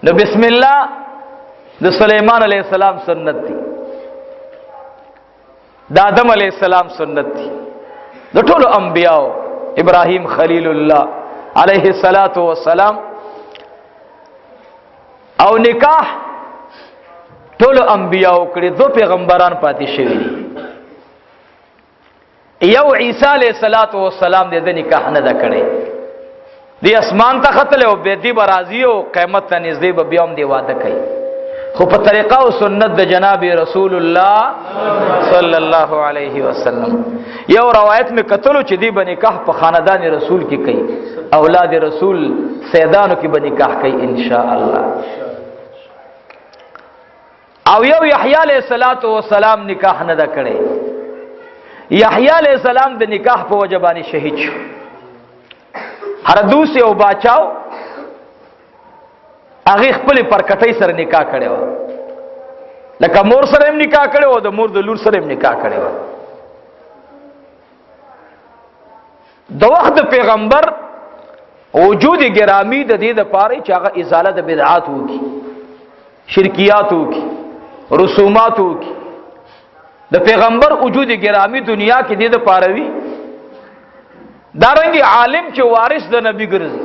نو بسم الله د سليمان عليه السلام سنت دی، د آدم عليه السلام سنت دی، د ټولو انبیاو، ابراهیم خلیل الله علیه الصلاۃ والسلام. او نکاح ټولو انبیاو کړي، دو پیغمبران پاتې شوي دي. یو عیسی علیہ الصلات والسلام دې د نکاح نه ده کړی، دی اسمان ته ختل او به دی برازي او قیامت ته نږدې به بیا هم دی واده کوي، خو په طریقه او سنت د جناب رسول الله صلی الله علیه وسلم. یو روایت می قتلو چې دی به نکاح په خاندان رسول کې کوي، اولاد رسول سیدانو کې به نکاح کوي ان شاء الله. او یو یحیی علیہ الصلات والسلام نکاح نه ده کړی. یحیی علیہ السلام د نکاح په وجه باندې شهید شو. هردوس یو باچاو، هغه خپل پرکټۍ سره نکاح کړی و، لکه مور سره هم نکاح کړی و، د مور د لور سره هم نکاح کړی و. د وخت پیغمبر وجود گرامی د دې د پاره چې هغه ازاله د بدعات وکي، شرکیات وکي، رسومات وکي. د پیغمبر وجود گرامی دنیا کې دې د پاره وی. دارنګ عالم چې وارث د نبی ګرځي،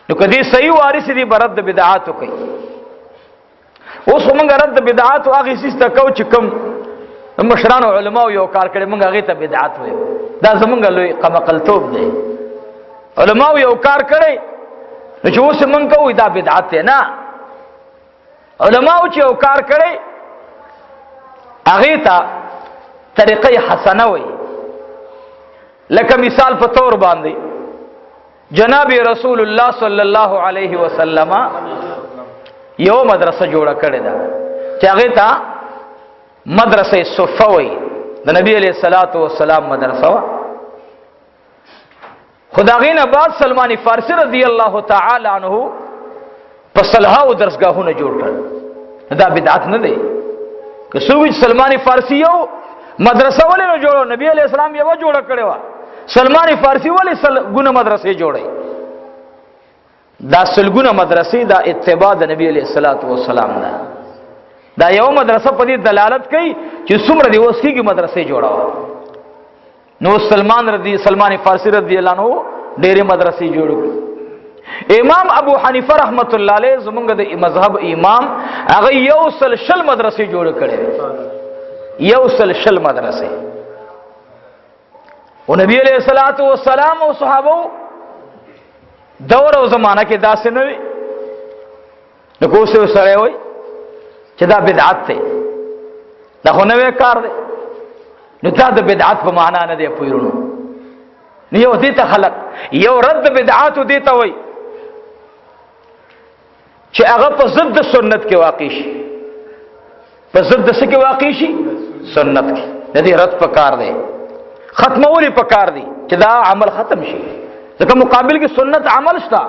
نو کدی صحیح وارث دی برد د بدعات کوي. اوس موږ رد بدعات او هغه سیس ته کو چې کوم مشران او علما یو کار کړي، موږ هغه ته بدعت وایو. دا زمونږ لوی قمقلتوب دی. علما یو کار کړي نو چې اوس موږ کوو دا بدعت دی نه. علما چې یو کار کړي هغه ته طریقې حسنه وایي. لکه مثال په تور باندې جناب رسول الله صلی الله علیه وسلم یو مدرسه جوړه کړې ده چې هغه ته مدرسه صفه وایي، د نبی علیہ الصلوۃ والسلام مدرسه وا. خداغین بعد سلمان فارسی رضی الله تعالی عنہ په صلحاو درسګاهونه جوړ کړ. دا بدعت نه دی. که څوک سلمان فارسی یو مدرسه ولې نه جوړو، نبی علیہ السلام یو جوړه کړې و، سلمان فارسی ولې سلګونه مدرسې جوړې؟ دا سلګونه مدرسې دا اتباع د نبی علیہ الصلوۃ والسلام ده. دا یو مدرسه په دې دلالت کوي چې څومره دی اوس کېږي مدرسې جوړاوه. نو سلمان فارسی رضی الله عنه ډېرې مدرسې جوړ کړې. امام ابو حنیفه رحمت الله علیه زمونږ د مذهب امام، هغه یو سل شل مدرسې جوړ کړې، یو سل شل مدرسې. او نبی علیہ الصلوۃ والسلام او صحابه دور او زمانہ کې داسې نه وي. نو کوسه سره وای چې دا بدعت دی، دا خو نوې کار دی، نو دا د بدعت په معنا نه دی پویرونو. نو یو دې ته خلق یو رد بدعات دې ته وای چې هغه په ضد سنت کې واقع شي، په ضد څه کې واقع شي؟ سنت کې. د دې رد پکار دی، ختمول پکار دی چې دا عمل ختم شي، ځکه مقابل کې سنت عمل شته،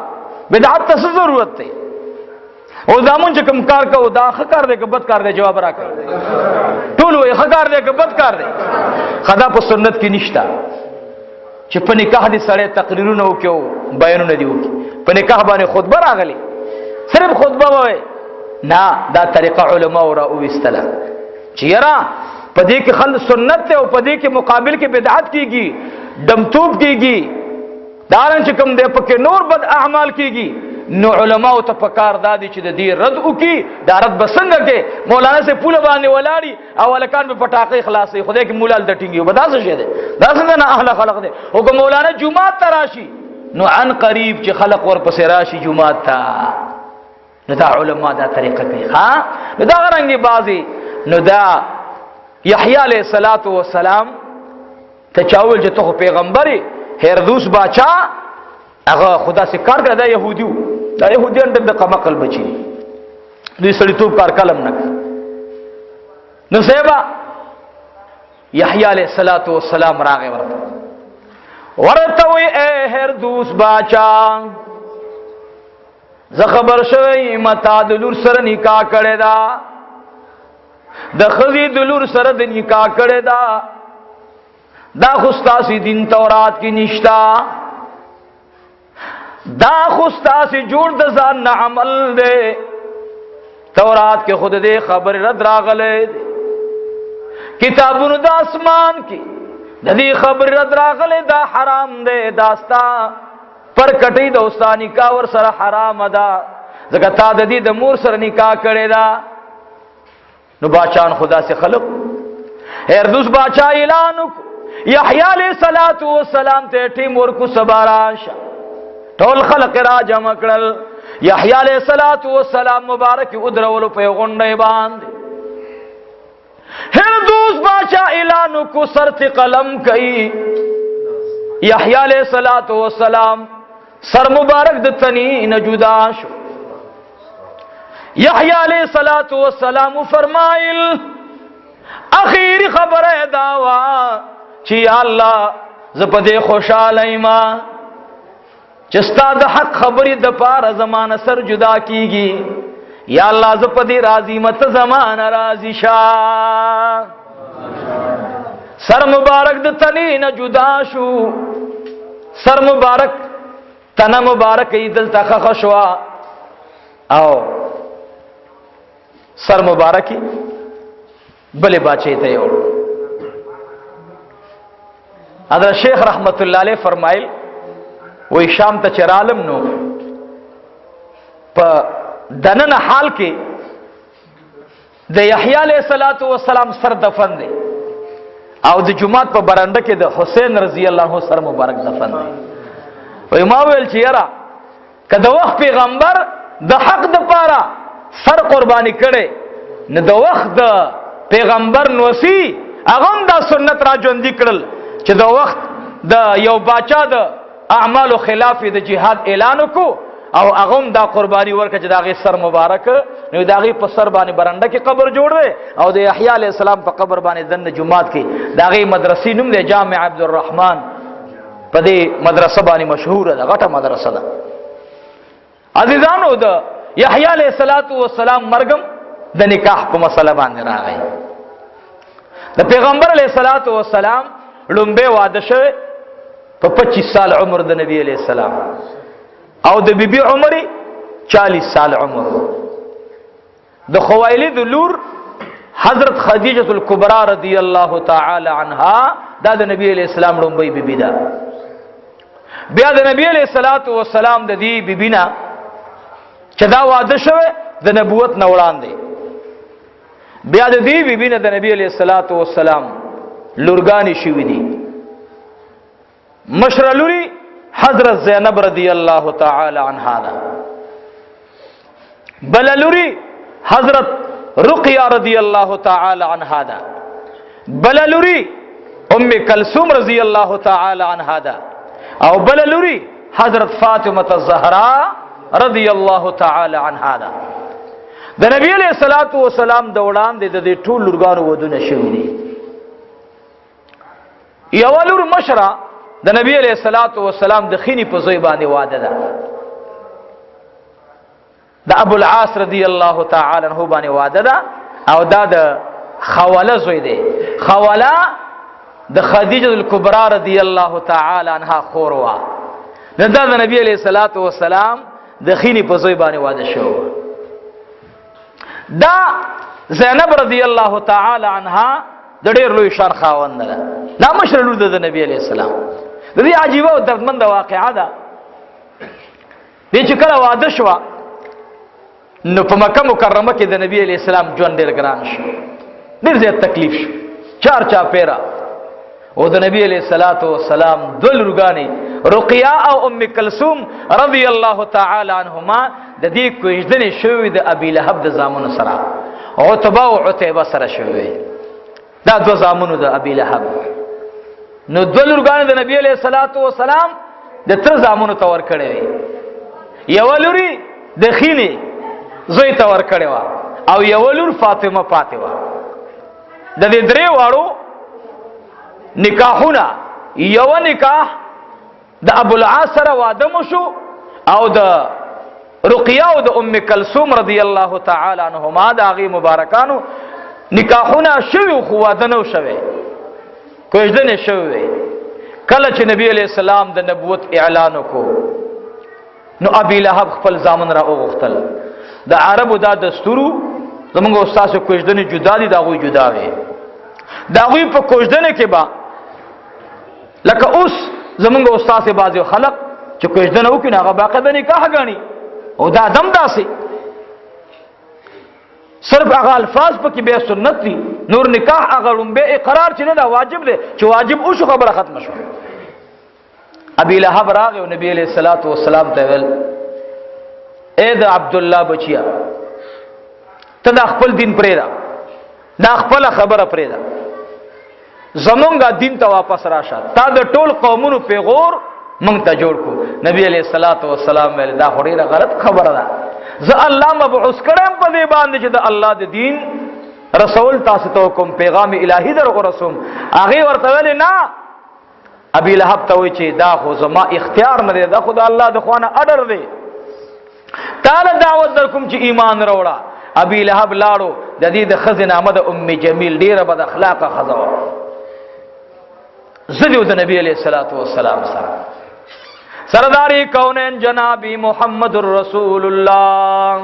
بدعت ته څه ضرورت دی؟ او دا مونږ چې کوم کار کوو دا ښه کار دی که بد کار دی؟ جواب راکړه. ټول وایي ښه کار دی که بد کار دی؟ خدا په سنت کې نشته چې په نکاح دې سړی تقریرونه وکړي او بیانونه دې وکړي. په نکاح باندې خطبه راغلې، صرف خطبه وایي نه. دا طریقه علماو را وویستله چې یاره په دې کې خل سنت دی او په دې کې مقابل کې بدعت کیږي، دمتوب کیږي، دارن چې کوم دی پکې نور بد اعمال کیږي. نو علماو ته پکار دا دي چې د دې رد وکي. دا رد بسنګ کې مولانا سے پوله باندې ولاړی او الکان په پټاقې خلاصې، خدای کې مولا د ټینګي وبدا څه شه ده؟ دا څنګه نه اهل خلق دی؟ او که مولانا جمعه ته راشي نو عن قریب چې خلق ور پسې راشي جمعه ته. نو دا علما دا طریقه کوي. ها نو دا رنګي بازي. نو دا یحیی علیہ الصلات والسلام ته چاول چې ته پیغمبري، هردوس باچا هغه خدا سي کار کړ. دا يهوديو، دا يهوديان د قمقل بچي دوی سړی توب کار کلم نه. نو سیبا یحیی علیہ الصلات والسلام راغی ورته، ورته وی اے هردوس باچا، زه خبر شوی متا د لور سره نکاح کړی دا، د خزی د لور سره د نکاح کړی دا، دا خو ستاسو دین تورات کې نشتا. دا خو ستاسو جوړ د ځان نه عمل دی. تورات کې خود دې خبر رد راغله، کتابونو د اسمان کې د دې خبر رد راغله، دا حرام دی. دا ستا پر کټی د اوستانی کا ور سره حرام ده، ځکه تا د دې د مور سره نکاح کړی دا. نو باچان خدا سے خلق هردوس باچا اعلان وکړ، یحیی علیہ الصلات والسلام ته ټیم ورکو سباراش، ټول خلق را جمع کړل. یحیی علیہ الصلات والسلام مبارک ودرولو په غونډه باندې. هردوس باچا اعلان کو، سر ته قلم کئی، یحیی علیہ الصلات والسلام سر مبارک د تنی نه جدا شو. یحیی علیہ الصلات والسلام فرمایل، اخیری خبره داوا چې یا الله زه په دې خوشاله یم چې ستا د حق خبرې د پاره زمانه سر جدا کیږي. یا الله زه په دې راضي مت زمانه راضي شه. سر مبارک د تنی نه جدا شو، سر مبارک تنه مبارک یې دلته خښه شوه او سر مبارک بلې باچې ته یوړ. حضرت شیخ رحمت الله علیه فرمایل، وای شام ته چرالم نو په دننه حال کې د یحیی علیه الصلاۃ والسلام سر دفن دی او د جمعات په برنده کې د حسین رضی الله عنه سر مبارک دفن دی. وای ما ویل چې یاره که د وخت پیغمبر د حق د پاره سر قرباني کړي، نو د وخت د پیغمبر نوسی هغه هم دا سنت را ژوندي کړل چې د وخت د یو باچا د اعمالو خلاف د جهاد اعلان وکړو او هغه هم دا قرباني ورکړه چې د هغې سر مبارک، نو د هغې په سر باندې برنډه کې قبر جوړ دی او د یحیی علیه السلام په قبر باندې دننه جومات کې د هغې مدرسې نوم دی جامع عبدالرحمن، په دې مدرسه باندې مشهوره ده، غټه مدرسه ده. عزیزانو د یحیی علیه الصلاۃ والسلام مرګم د نکاح په مسله باندې راغی. د پیغمبر علیه الصلاۃ والسلام لومبه واده شوه په 25 سال عمر د نبی علیه السلام او د بیبي عمر 40 سال عمر. د خویلد لور حضرت خدیجه الکبرى رضی الله تعالی عنها دا د نبی علیہ السلام لومبۍ بیبي ده. بیا د نبی علیہ الصلات والسلام د دې بیبي نه چې دا واده شوه د نبوت نه وړاندې، بیا د دې بیبي نه د نبی علیہ الصلات والسلام لورګانی شوې دي. مشر لوري حضرت زینب رضی الله تعالی عنها ده، بل لوري حضرت رقیہ رضی الله تعالی عنها ده، بل لوري ام کلثوم رضی الله تعالی عنها ده، او بل لوري حضرت فاطمه الزهرا رضی الله تعالی عنها ده. د نبی علیہ الصلوۃ والسلام د وړاندې د دې ټول لورګانو ودونه شوي دي. یو لور مشره د نبی علیہ الصلوۃ والسلام د خینی په زوی باندې واده ده، د ابو العاص رضی الله تعالی عنہ باندې واده ده، او دا د خوله زوی دی. خوله د خدیجه الکبرى رضی الله تعالی عنها خور وه. دا د نبی علیہ الصلوۃ والسلام د خینی په زوی باندې واده شو. دا زینب رضی الله تعالی عنها د ډېر لوی شان خاوند ده، دا مشر لور ده د نبی علیہ السلام. د دې عجیبه او دردمنده واقعه ده. دې چې کله واده شوه نو په مکه مکرمه کې د نبی علیہ السلام ژوند ډېر ګران شو، ډېر زیات تکلیف شو، چار چا پیرا. او د نبی علیہ الصلات والسلام دوه لورګانې رقیه او ام کلثوم رضی الله تعالی عنهما د دې کوژدنې شوې د ابي لهب د زامنو سره، عتبه او عتیبه سره شوې. دا دوه زامنو د ابي لهب. نو دوه لورګانې د نبی علیہ الصلات والسلام د تر زامنو ته ورکړې وې. یوه لوري د خینې زوی ته ورکړې وه او یوه لور فاطمه پاتې وه. د دې درې واړو نکاحونه، یو نکاح د ابو العاص سره واده مو شو او د رقیه او د ام کلثوم رضی الله تعالی عنهما د هغې مبارکانو نکاحونه شوي خو واده نه شوی، کوژدنې شوې وې. کله چې نبی علیہ السلام د نبوت اعلان وکړو، نو ابي لهب خپل زامن را وغوښتل. د عربو دا دستورو، زمونږ استاد کوژدنې جدا دي، دا غوي جدا وي. دا غوي په کوژدنې کې با لکه اوس زمونږ استاد بعضی خلق چې کوژدنه وکړي هغه باقاعده نکاح غني، او دا دم داسې صرف هغه الفاظ پکې بیا سنت دي، نور نکاح هغه لومبه اقرار چې نه دا واجب دی، چې واجب او شو خبره ختم شو. ابي لهب راغی او نبی علیہ الصلوۃ والسلام ته ویل، اے د عبد الله بچیا، ته دا خپل دین پرې دا، دا خپل خبره پرې دا، زمونږه دین ته واپس راشه، تا د ټول قومونو پیغور مونږ ته جوړ کو. نبی علیہ الصلوۃ والسلام ویل، دا خو ډیره غلط خبره ده، زه الله مبعوث کړم په دې باندې چې د الله د دین رسول تاسو ته کوم پیغام الهی در ورسوم. هغه ورته ویل نه، ابي لهب ته وی چې دا خو زما اختیار نه دی، دا خو د الله د خوانه اډر دی، تعالی دعوت درکوم چې ایمان راوړه. ابي لهب لاړو، د دې د خزې نامه د ام جمیل، ډیره بد اخلاقه خزه وه. زه د نبی علیہ الصلوۃ والسلام سره سرداری کونین جنابی محمد الرسول الله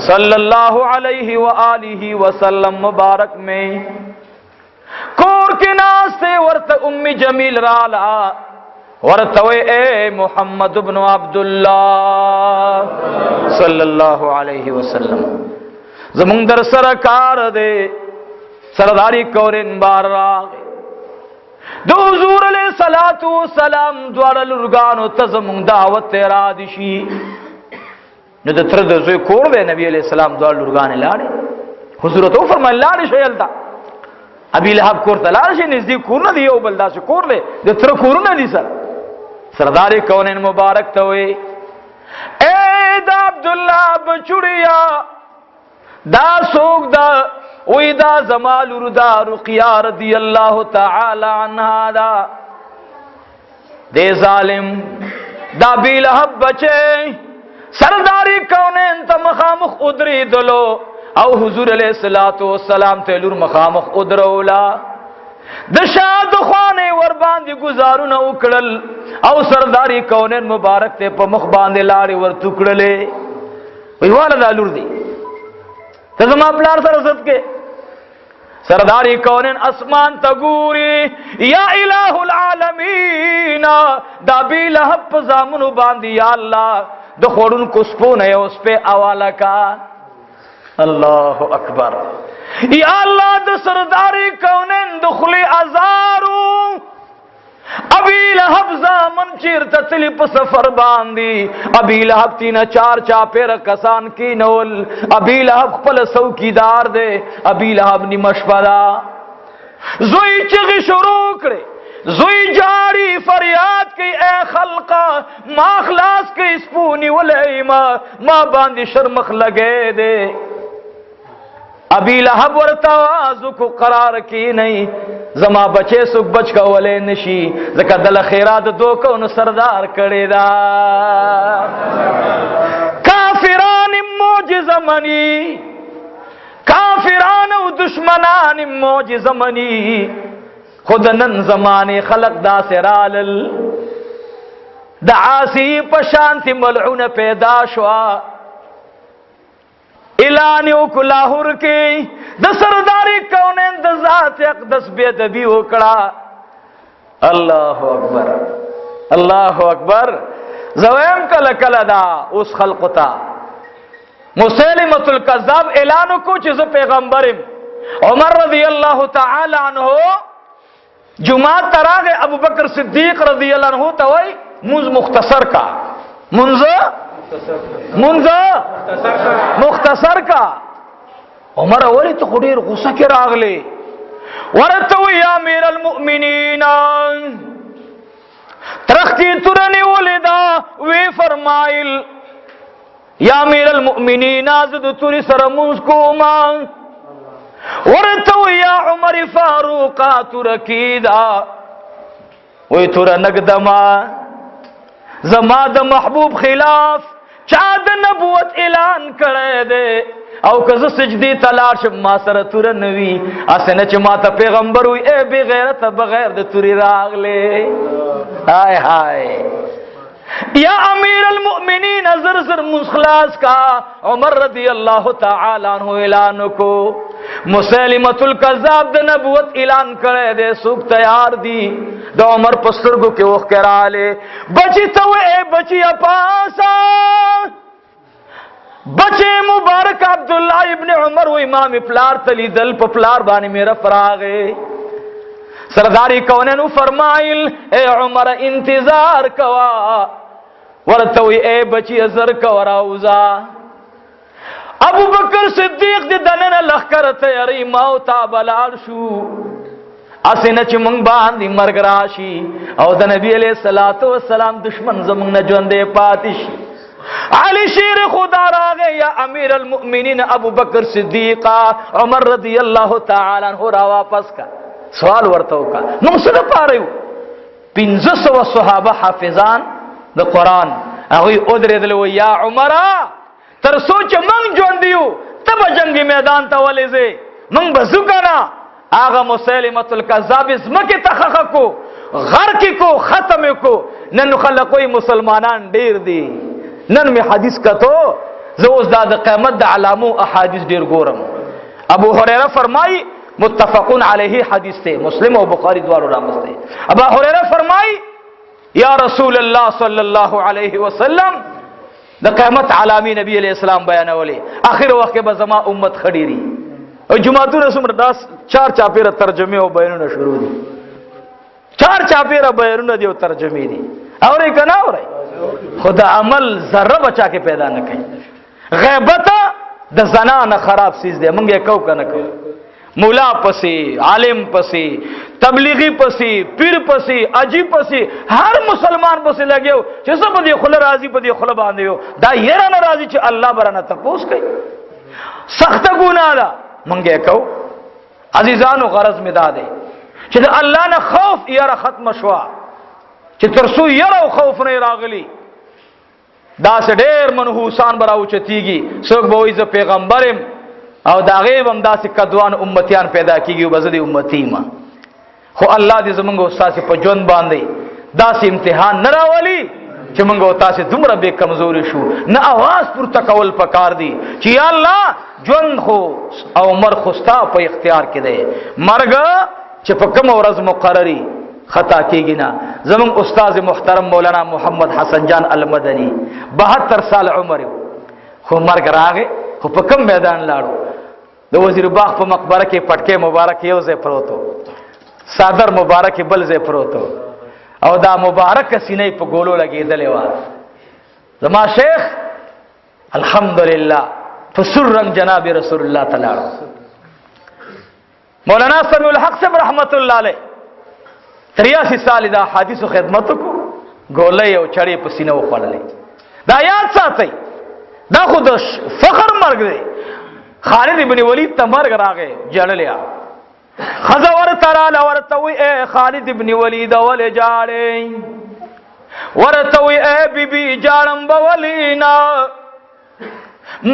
صلی الله علیه وآلہ وسلم مبارک میں کور کې ناشته ورته ام جمیل رالا، ورته وی اے محمد ابن عبد الله صلی الله علیه وسلم، زمونږ در سره کار دی. سرداری کورن بار راغی، د حضور علیہ الصلوۃ والسلام دواړه لورګانو ته زمونږ دعوت ته را دي شي. نو د تر د زوی کور دی، نبی علیہ السلام دواړه لورګانې لاړې، حضور ته فرمایل لاړې شي هلته. ابي لهب کور ته لاړ شي، نږدې کورونه دی، یو بل داسې کور دی، د تر کورونه دي. سره سردار کونین مبارک ته وی، اے د عبد الله بچړیا، دا سوق دا وی دا زما لور دا رقیہ رضی الله تعالی عنها دا دے ظالم دا ابي لهب بچي. سرداری کونین ته مخامخ ادری دلو، او حضور علیہ الصلوۃ والسلام ته لور مخامخ ادرولا، د شاد خوانه ور باندې گزارونه وکړل، او سرداری کونین مبارک ته په مخ باندې لاړې ور ټکړلې. وی والا دا لور دی، ته زما پلار سره زد کې. سرداری کونین اسمان ته ګوري، یا الہ العالمین، دا بی لهب په زامنو باندې یا الله د خوړون کو سپونه یو سپه اواله کا. الله اکبر، یا الله د سرداری کونین د خلی ازارو ابي لهب زامن چیرته تلی په سفر باندې. ابي لهب تینا چار چا پیر کسان کی نول، ابي لهب خپل څوکیدار دی، ابي لهب نیمه شپه ده، زوی چغې شروع کړې، زوی جاری فریاد کوي، اے خلقا ما خلاص کوي، سپونی ولې ما ما باندې شرمخ لګې دی. ابي لهب ورته आवाज کو قرار کی نه، زما بچي سوک بچ کولې نشي، ځکه دل خیرات دو کو نو سردار کړي دا. کافران معجزه مني، کافران او دشمنان معجزه مني، خود نن زمانه خلق دا سرالل د عاصی په شانتی ملعون پیدا شو. اعلان وکړ لاهور کې د سرداری کونین د ذات اقدس بے ادبی وکړه. الله اکبر، الله اکبر. زویم کله کله دا اوس خلق ته مسلمه الکذاب اعلان وکړو چې زه پیغمبرم. عمر رضی الله تعالی عنہ جمعه تراغ ابو بکر صدیق رضی الله عنہ ته وای منز مختصر کا، منز منز مختصر کا. عمر اولی ته ډیر غوسه کې راغلی، ورته وی یا امیر المؤمنین، ترختی ترنی ولیدا. وی فرمایل یا امیر المؤمنین، از د توري سره مونږ کوما. ورته وی یا عمر فاروق، ترکی دا. وی تور نقدما، زما د محبوب خلاف چا د نبوت اعلان کړی دی، او که زه سجدې ته لاړ شم ما سره توره نه وي، هسې نه چې ما ته پیغمبر وي ای بې غیرته بغیر د تورې راغلې. هاي هاي. یا امیر المؤمنین زر زر مخلاص کا۔ عمر رضی الله تعالی عنہ اعلان کو، مسلمۃ الکذاب د نبوت اعلان کړی دی، څوک تیار دی؟ د عمر پسترګو کې وخ کراله، بچی ته اے بچی پاسا بچے مبارک عبداللہ ابن عمر و امام پلار تلی دل په پلار باندې میرا فراغه۔ سرداری کونینو فرمایل، اے عمر انتظار کوا، ورته وی اے بچی ازر کوا راوزا۔ ابو بکر صدیق دی دنن لخر تیاری ماو تا بلار شو، اسنه چې مونږ باندې مرګ راشي او د نبی علیہ الصلوۃ والسلام دشمن زمونږ نه ژوندې پاتې شي۔ علی شیر خدا راغے، یا امیر المؤمنین ابو بکر صدیق، عمر رضی اللہ تعالی عنہ را واپس کا۔ سوال ورته وکا، موږ څه پاره یو؟ 500 صحابه حافظان د قرآن هغوی ودرېدل، و یا عمره تر څو چې موږ ژوندي یو ته به جنګي میدان ته ولې ځې؟ موږ به ځو که نه؟ هغه مسلمة الکذاب ځمکې ته ښخه کو، غرق کو، ختم کو۔ نن خلک وایي مسلمانان ډېر دي۔ نن مې حدیث کتو، زه اوس دا د قیامت د علامو احادیث ډېر ګورم۔ ابو هريره فرمایي، متفقون علیه حدیث ته، مسلم او بخاری دواړو راوسته۔ ابو هريره فرمایي، یا رسول الله صلی الله علیه وسلم، د قیامت علامی نبی علیہ السلام بیانولې، اخر وخت کې به زما امت خډيري او جماعتونه څومره داس چار چاپیره ترجمه او بیانونه شروع دي، چار چاپیره بیانونه دي او ترجمه دي، اورې کنه اورې؟ خدا عمل ذره بچا کې پیدا نه کوي۔ غیبت د زنا نه خراب سیز دی، مونږ یې کو کنه کو؟ مولا پسې، عالم پسې، تبلیغی پسې، پیر پسې، اجی پسې، هر مسلمان پسې لګیو چې زه په دې خوله راضي، په دې خوله باندې یو، دا یره نه راضي چې الله برنه تپوس کوي۔ سخته ګناه ده، مونږ یې کو۔ عزیزانو، غرض مې دا دی چې د الله نه خوف یره ختم شوه، چې تر څو یره او خوف نه راغلی، داسې ډېر منحوسان به راوچتېږي، څوک به وایي زه پیغمبر یم، او د هغې به هم داسې کدوان امتیان پیدا کېږي، به زه د امتي یم۔ خو الله دې زمونږ او ستاسې په ژوند باندې داسې امتحان نه راولي چې مونږ او تاسې دومره بې کمزوري شو۔ نه اواز پورته کول پکار دی چې یا الله ژوند خو او مرګ خو ستا په اختیار کې دی، مرګ چې په کومه ورځ مقرري خطا کېږي نه۔ زمونږ استاد محترم مولانا محمد حسن جان المدني 72 سال عمر یو، خو مرګ راغی، خو په کوم میدان لاړو؟ د وزیر باغ په مقبره کې پټکی مبارک یو ځای پروت و، صادر مبارک بل ځای پروت و، او دا مبارک سینې په ګولو لګېدلې وه۔ زما شیخ الحمدلله په سور رنګ جناب رسول الله ته لاړو۔ مولانا سمیع الحق صاحب رحمت الله علیه 83 سال دا حدیثو خدمت کو، ګولۍ او چړې په سینه وخوړلې۔ دا یاد ساتئ، دا خو د فخر مرګ دی۔ خالد ابن ولید ته مرګ راغی، جړلیا ښځه ورته راله، ورته وایي ای خالد ابن ولید ولې جاړې؟ ورته وایي ای بی بی جاړم به ولې نه،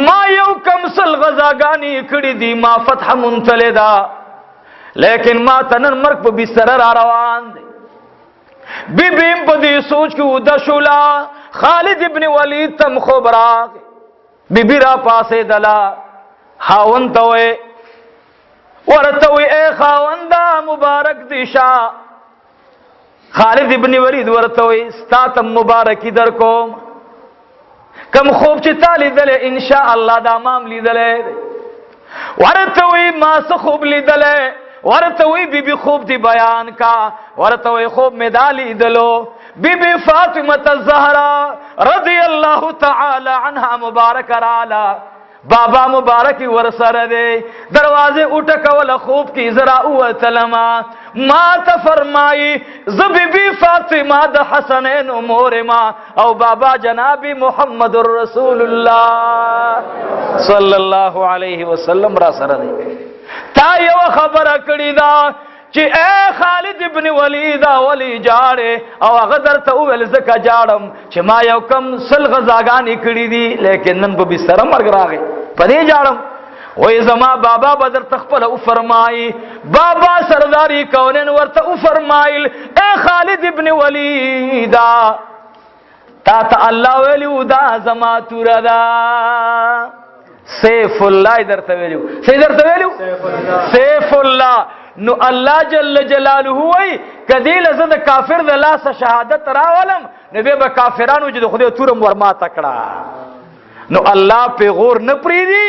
ما یو کم سل غزاګانې کړې دي، ما فتح مونتلې ده، لیکن ما ته نن مرګ په بستر را روان دی۔ بی بی هم په دې سوچ کې وده شوله، خالد ابن ولید ته هم خوب راغی، بی بی را پاڅېدله، خاوند ته وایي، ورته وایي ای خاونده مبارک دې شه۔ خالد ابن ولید ورته وایي ستا ته مبارکي در کوم، کم خوب چې تا لیدلی انشاءالله دا ما هم لیدلی دی۔ ورته وایي ما څه خوب لیدلی؟ ورته وایي بی بی خوب دی بیان کا۔ ورته وایي خوب مې دا لیدلو، بی بی فاطمة الزهرا رضی الله تعالی عنها مبارک راله، بابا مبارک ورسره دی، دروازه وټکوله، خوب کې زه راووتلم، ما ته فرمایي زه بی بی فاطمه د حسنینو مور ما او بابا جناب محمد رسول الله صلی الله علیه وسلم را سره دی۔ تا یو خبره کړې ده چې اے خالد ابن ولید ولی جاړې، او هغه درته وویل ځکه جاړم چې ما یو کم سل غزاګانې کړې دي، لیکن نن په بستر مرګ راغی، په دې جاړم۔ وایي زما بابا به درته خپله وفرمایي، بابا سرداري کونین ورته وفرمایل اے خالد ابن ولید تا ته الله ویلو دا زما توره ده، سیف الله درته ویلو. څه درته ویلو؟ سیف الله. نو الله جل جلاله وای کدی لزه د کافر د لاس شهادت راولم، نو به کافرانو چې د خدای تورم ورما تکړه. نو الله پیغور نه پریدي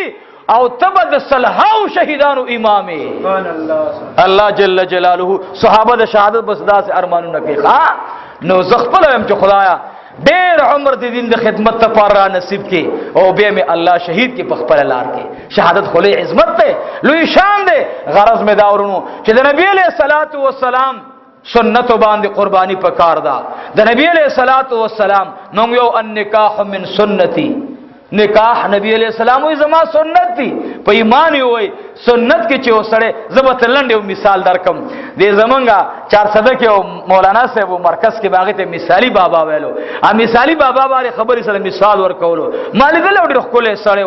او تب د صلحاو شهیدانو امامي. سبحان الله. الله جل جلاله صحابه د شهادت بس داسې ارمانونه کوي. ها، نو زه خپل وایم چې خدایا ډېر عمر د دین د خدمت لپاره را نصیب کې او بیا مې الله شهید کې په خپل لار کې. شهادت خو لوی عظمت دی، لوی شان دی. غرض مې دا ورونو چې د نبی علیہ الصلوۃ والسلام سنت باندې قرباني پکار ده. د نبی علیہ الصلوۃ والسلام نو یو النکاح من سنتی، نکاح نبی علیہ السلام وی زما سنت دی، په ایمان وی سنت کې چې وسړې. زبت لنډ یو مثال درکم. د زمونږه 400 کې مولانا صاحب مرکز کې باغ ته مثالی بابا ویلو، ا مثالی بابا باندې خبرې سره مثال ورکولو. مال دل ډېر ښکلی سړی،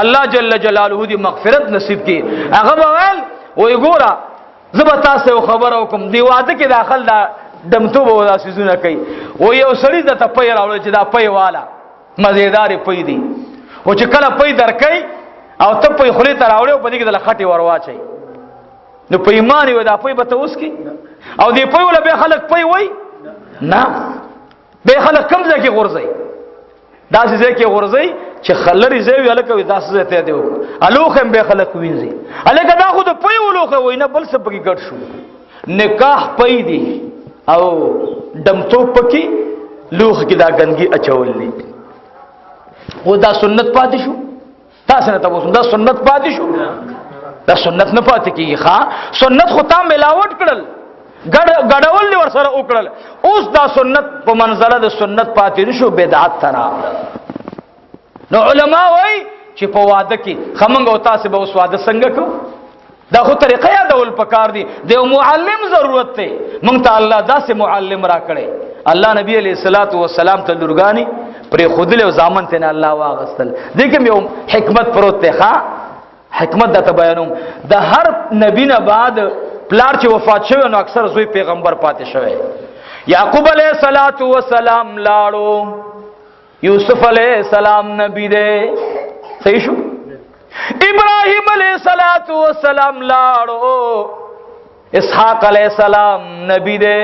الله جل جلاله دې مغفرت نصیب کړي. هغه ویل وای ګوره زه به تاسو خبر وکم، دی واده کې داخل دا دمتوب او دا سيزونه کوي. و یو سړی د ته پي راوړل چې دا پي والا مزیدار پي دی، او چې کله پي درکې او ته پي خلی ته راوړې او په دې کې د لخټي ورواچي، نو په ایمان یو دا پي به ته اوس کی او دی پي ولا به خلک پي وای نه، به خلک کم ځای کې غورځي، داسې ځای کې غورځي چې خلری ځای وي، هلکه وي داسې ځای ته دی الوخه هم به خلک وینځي. هلکه دا خو د پي ولوخه وای نه، بل څه پکې ګډ شو. نکاح پي دی او دمتوب پکې لوخ کې دا ګندګي اچول دي. و دا سنت پاتې شو؟ تاسو نه تاسو دا سنت پاتې شو؟ دا سنت نه پاتې کیږي. ښا، سنت خو تا ملاوت کړل، ګډول دی ور سره وکړل. اوس دا سنت په منزله د سنت پاتې نشو، بدعت ترا. نو علما وای چې په واده کې خمنګ او تاسو به اوس واده څنګه کو؟ دا خو طریقه یادول پکار دی، د معلم ضرورت دی. مونږ ته الله داسې معلم را کړی. الله نبی علیہ الصلوۃ والسلام ته لورګانی پر خودل او ځامن ته الله واغستل. دې کې یو حکمت پروت دی. ښا، حکمت د بیانوم. د هر نبی نه بعد پلار چې وفات شوی نو اکثر زوی پیغمبر پاتې شوی. یعقوب علیہ الصلوۃ والسلام لاړو، یوسف علیہ السلام نبی دی، صحیح شو. ابراهیم علیہ الصلوۃ والسلام لاړو، اسحاق علیہ السلام نبی دی،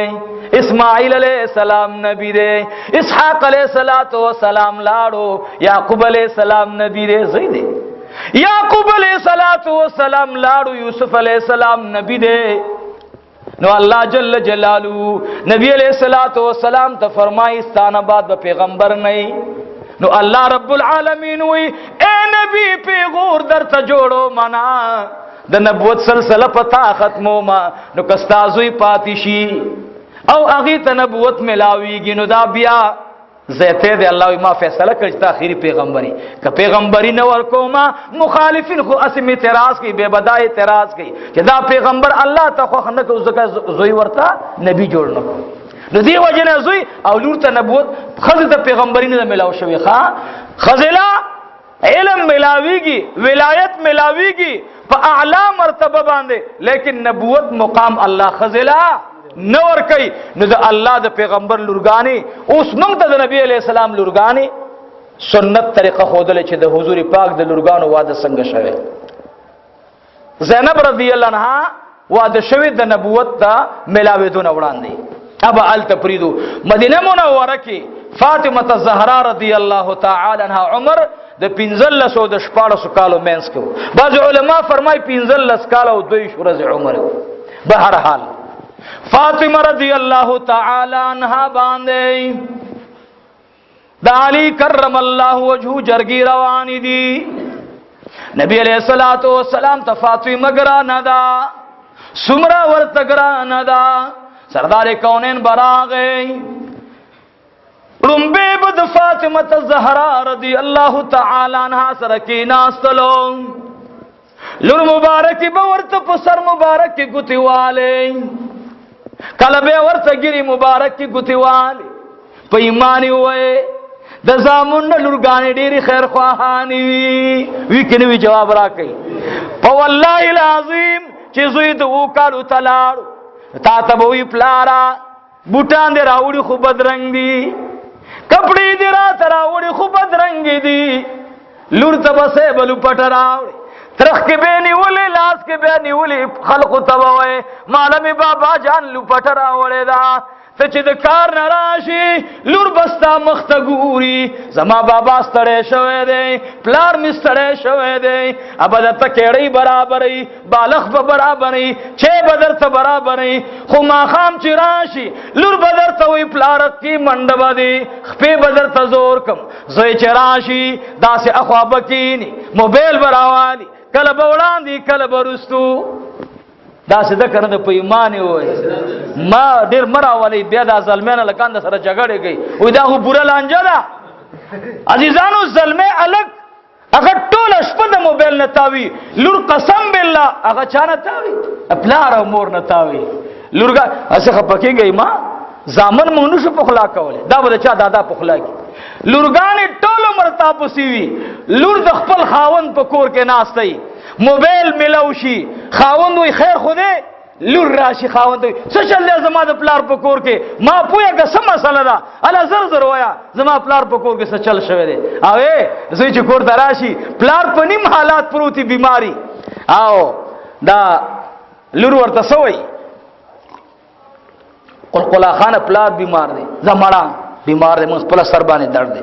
اسماعیل علیہ السلام نبی دی، اسحاق علیہ الصلوۃ والسلام لاړو، یعقوب علیہ السلام نبی دی، صحیح دی. یعقوب علیہ الصلوۃ والسلام لاړو، یوسف علیہ السلام نبی دی. نو الله جل جلاله نبی علیہ الصلوۃ والسلام ته فرمایي ستانه بعد به پیغمبر نه. نو الله رب العالمین وی اے نبی پیغور درته جوړو منا، د نبوت سلسله پتا ختمو ما. نو کستازوی پاتې شي او هغه ته نبوت ملاویږي، نو دا بیا زیته دی. الله ما فیصله کړ چې اخیری پیغمبري که پیغمبري نه ورکوما، مخالفین خو اسم اعتراض کوي، بے بدا اعتراض کوي چې دا پیغمبر الله ته خو نه کو، ځکه زوی ورته نبی جوړ نه کو. نو دی وجه نه زوی او لور ته نبوت، خزه ته پیغمبري نه ملاو شوی. ښا، خزلا علم ملاویږي، ولایت ملاویږي په اعلی مرتبه باندې، لیکن نبوت مقام الله خزلا نور کوي. نو د الله د پیغمبر لورګانی اوس موږ ته د نبی علی السلام لورګانی سنت طریقه خودل چې د حضور پاک د لورګانو واده څنګه شوی. زینب رضی الله عنها واده شوی د نبوت ته ملاویدونه وړاندې. ابا ال تفریدو مدینه منوره کې فاطمه الزهرا رضی الله تعالی عنها عمر د 15 او د 14 کالو مینس کو. بعض علما فرمای 15 کال او 2 ورځې عمر و. بهر حال فاطمه رضی الله تعالی عنها باندې د علی کرم الله وجهه جرګی روان دي. نبی علیہ الصلوۃ والسلام ته فاطمه ګرانه ده، سمرا ورته ګرانه ده. سردار کونین براغه رمبه بد فاطمه الزهرا رضی الله تعالی عنها سره کې ناستلو. لور مبارک به ورته په سر مبارک کې ګوتی والے، کله به ورته ګری مبارک کې ګوتی والے. په ایمان وې د زامن لورګانې ډېری خیر خواهانی وي، وی کنه وی؟ جواب راکړي. په والله العظیم چې زوی د وکالو تلاړو تا ته به وی پلارا بوټان دې راوړي خو بدرنګ دي. کپڑے دی را تراوړي خو بدرنګ دي، لور ته به صاحب لوپټه راوړي، ترخ کې به نیولې، لاس کې به نیولې، خلقو ته به وایې ماله مې بابا جان لوپټه راوړې ده. ته چې د کار نه راشي لور به ستا مخ ته ګوري، زما بابا ستړی شوی دی، پلار مې ستړی شوی دی، ابا درته کیړۍ برابروي، بالښت به برابروي، چای به درته برابروي، خو ماښام چې راشي لور به درته وایي پلار کې منډه به دي، خپې به درته زور کم. زوی چې راشي داسې اخوا به کښېني، موبایل به راوالي، کله به وړاندې کله به وروستو. داسې ده که نه ده؟ په ایمان یې ووایي ما ډېر مه راولئ، بیا دا زلمیان هلکان د سره جګړې کوي، وایي دا خو پوره لانجه ده. عزیزانو زلمی هلک هغه ټوله شپه د موبایل نه تاوي، لور قسم بالله هغه چا نه تاوي؟ پلار او مور نه تاوي. لورګا هسې خفه کېږئ ما، زامن مونږ نشو پخلا کولی، دا به د چا دادا پخلا کړي. لورګانې ټول عمر تا پسې وي، لور د خپل خاوند په کور کې ناسته وي، موبایل ملاو شي، خاوند وایي خیر خو دی، لور راشي خاوند وایي څه چل دی زما د پلار په کور کې، ما پوهه که څه مسله ده، هله زر زر وایه زما پلار په کور کې څه چل شوی دی. او ای زوی چې کور ته راشي پلار په نیم حالات پروت وي، بیماري، او دا لور ورته څه وایي؟ قلقلا خانه پلار بیمار دی، زمړه بیمار دی، مونږ خپل سر باندې درد دی.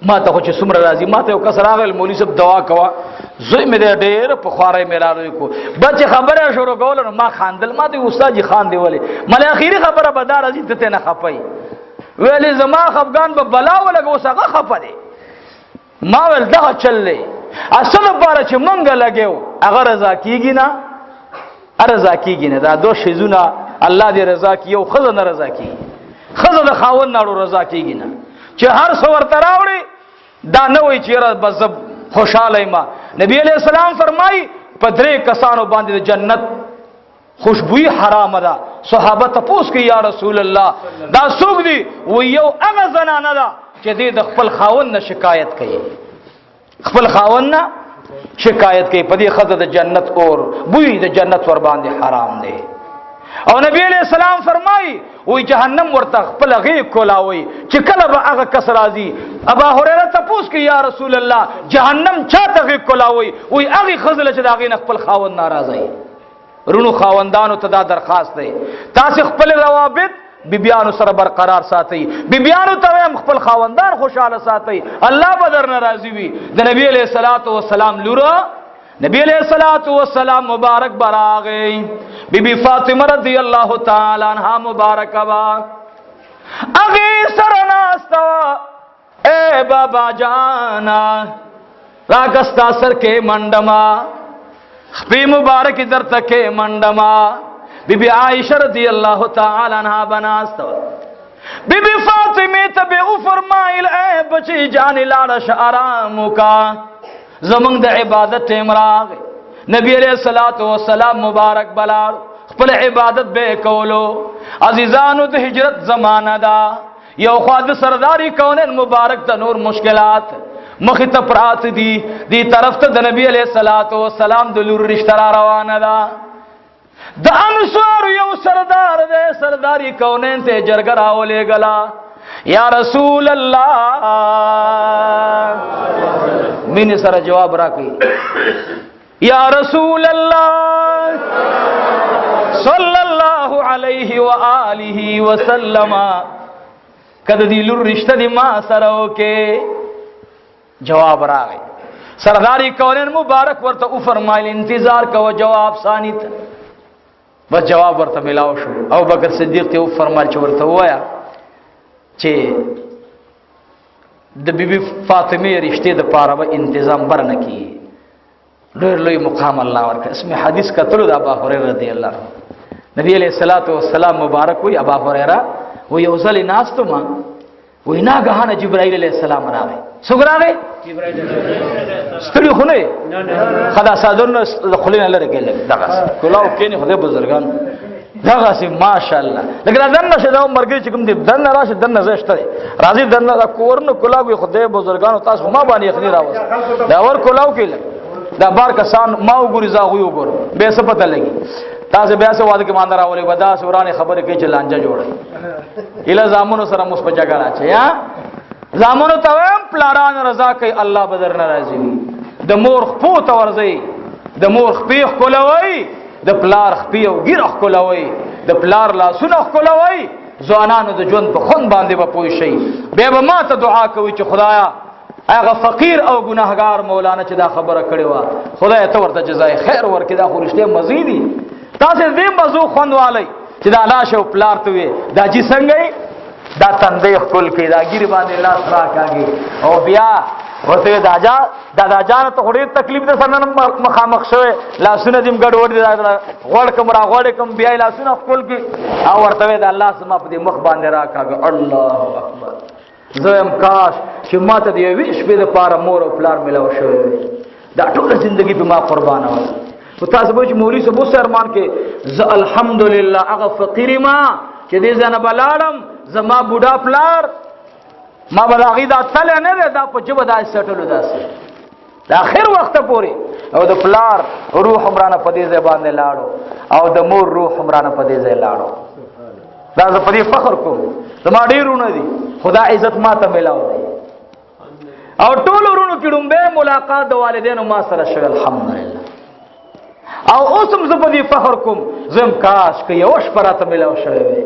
ما ته خو چې څومره راځي، ما ته یو کس راغی مولوي صاحب دوا کوه، زوی مې دی ډېر په خوارۍ مې راروی کو، بچ خبره شروع کوله نو ما خاندل، ما ته استاد جي خاندې ولې؟ مله اخري خبره به دا راځي ته ترې نه خفه یې. ویلې زما خفګان به بلا ولګه، اوس هغه خفه دی. ما ویل دغه چل دی، اصل لپاره چې مونږ لګیو هغه رضا کیږي نه، رضا کیږي نه. دا دوه شیزونه الله دې رضا کړي، یو ښځه نه رضا کیږي، ښځه د خاوند نه رضا کیږي نه، چې هر څه ورته راوړي دا نه وایي چې یاره بس زه خوشحاله یم. نبی علیہ السلام فرمایي په درې کسانو باندې د جنت خوشبویي حرامه ده. صحابه تپوس کوي یا رسول الله دا څوک دي؟ وایي یو هغه زنانه ده چې دې د خپل خاوند نه شکایت کوي، خپل خاوند نه شکایت کوي، په دې ښځه د جنت اور بوی د جنت ور باندې حرام دی. او نبی علیہ السلام فرمایي وی جهنم ورته خپل غیږ کولاوي چې کله به هغه کس راځي. ابا هريره تپوس کوي یا رسول الله جهنم چاته غیږ کولاوي؟ وی هغې ښځې له چې د هغې نه خپل خاوند ناراضه وي. رونو خاوندانو ته دا درخواست دی، تاسې خپل روابط بیبیانو سره برقرار ساتئ، بیبیانو ته هم خپل خاوندان خوشحاله ساتئ، الله به درنه راضي وي. د نبی علیہ الصلوۃ والسلام لوره نبی علیہ الصلوۃ والسلام مبارک براغی، بی بی فاطمه رضی الله تعالی عنها مبارک وا اغه سره ناستا، اے بابا جانا راکستا سر کې منډما، خپې مبارک درته کې منډما. بی بی عائشہ رضی الله تعالی عنها بناستا، بی بی فاطمه ته به او فرمایل اے بچی جان لاړ ش آرام وکا، زمونږ د عبادت ټیم راغی. نبی علیہ الصلوۃ والسلام مبارک بلاړ خپل عبادت به کولو. عزیزانو د هجرت زمانہ دا، یو خوا د سرداری کونین مبارک ته نور مشکلات مخ ته پرات دي، دی طرف ته د نبی علیہ الصلوۃ والسلام د لور رشتہ را روانه ده. د انصار یو سردار دی، سرداری کونین ته جرګه راولېږله، یا رسول الله مینې سره جواب راکړي، یا رسول الله صلی الله علیه وآله وسلم کله دې لور رشتہ دې ما سره وکې؟ جواب راغی. سرداری کونین مبارک ورته او فرمایل انتظار کوه جواب ثانی ته. بس جواب ورته ملاو شو. او بکر صدیق ته او فرمایل چې ورته وایا چې د بیبي فاطمه رشته د پاره به انتظام برنه کی. ډېر لوی مقام الله ورکړ. اسمه حدیث کتلو د ابا هريره رضی الله عنه، نبی علیہ الصلوۃ والسلام مبارک وی ابا هريره و یو ځل ناستو ما وی ناګهانه جبرائیل علیہ السلام راغی. څوک راغی؟ ستړي خو نه خدا صادرونه د خولې نه لرې کړي، دغسې کلاو کښېني خدای بزرګان دغسې ماشاءالله. لکه دا دننه شه، دا مرګري چې کوم دی دننه راشه، دننه ځای شته دی، راځي دننه دا کورونه کلاو وي. خدای بزرګانو تاسو خو ما باندې یخني راوست، دا ور کلاو کې لږ دا بار کسان ما وګوري، زه هغوی وګورم، بیا څه پته لګي. تاسو بیا څه واده کې مان راولې ودا سورانه خبره کې چې لانجه جوړي اله زامنو سره مس په جګړه اچي یا زامنو ته هم پلاران رضا کوي، الله بدر ناراضي وي. د مور خپو ته ورځي، د مور خپې ښکلوي، د پلار خپې او ګیره ښکلوي، د پلار لاسونه ښکلوي. ځوانانو د ژوند په خوند باندې به پوه شي، بیا به ما ته دعا کوي چې خدایا هغه فقیر او ګناهګار مولانا چې دا خبره کړې وه، خدای ته ورته جزای خیر ورکړي. دا خو رښتیا مزې دي. تاسې دې مزو خوند والی چې دا لاش او پلار ته وي، دا جي څنګه یې دا تندې ښکل کړي، دا ګیرې باندې لاس راکاږي او بیا ورته دا جا دا جان ته خو ډېر تکلیف ده، سره نن مخامخ شوی، لاسونه دې هم ګډوډ دي، غوړ کوم را غوړ کوم، بیا یې لاسونه ښکل کړي او ورته وایي دا لاس زما په دې مخ باندې راکاږه. الله اکبر. زه وایم کاش چې ما ته د یوې شپې دپاره مور او پلار میلاو شوی وي، دا ټوله زندګي په ما قربانه وه. خو تاسو به چې مولوي صاحب اوس ارمان کې زه الحمدلله هغه فقیر ما چې دې ځای نه به لاړم، زما بوډا پلار ما به د هغې دا تلی نه دی، دا په ژبه داسې څټلو داسې د اخر وخته پورې، او د پلار روح هم رانه په دې ځای باندې لاړو او د مور روح هم رانه په دې ځای لاړو. دا زه په دې فخر کوم، زما ډېر وروڼه دي، خو دا عزت ما ته میلاو دی. او ټول وروڼو کې ړومبی ملاقات د والدینو ما سره شوی الحمدلله. او اوس هم زه په دې فخر کوم، زه هم کاش که یوه شپه راته میلاو شوی وی،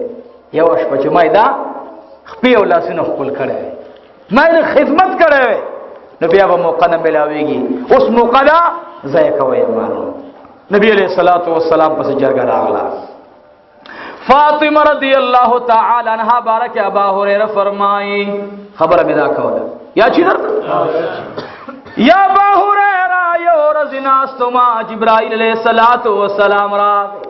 یوه شپه چې ما یې دا خپې او لاسونه ښکل کړی وی، ما یې خدمت کړی وی، نو بیا به موقع نه میلاویږي. اوس موقع ده، ضایع کوئ مالو. نبی علیہ الصلوۃ والسلام پسې جرګه راغله. فاطمه رضی الله تعالی عنها بارک ابا هريره فرمایي، خبره مې دا کوله یا چې درته یا ابا هريره یو ورځ ناستما جبرائیل علیہ الصلوۃ والسلام راغی،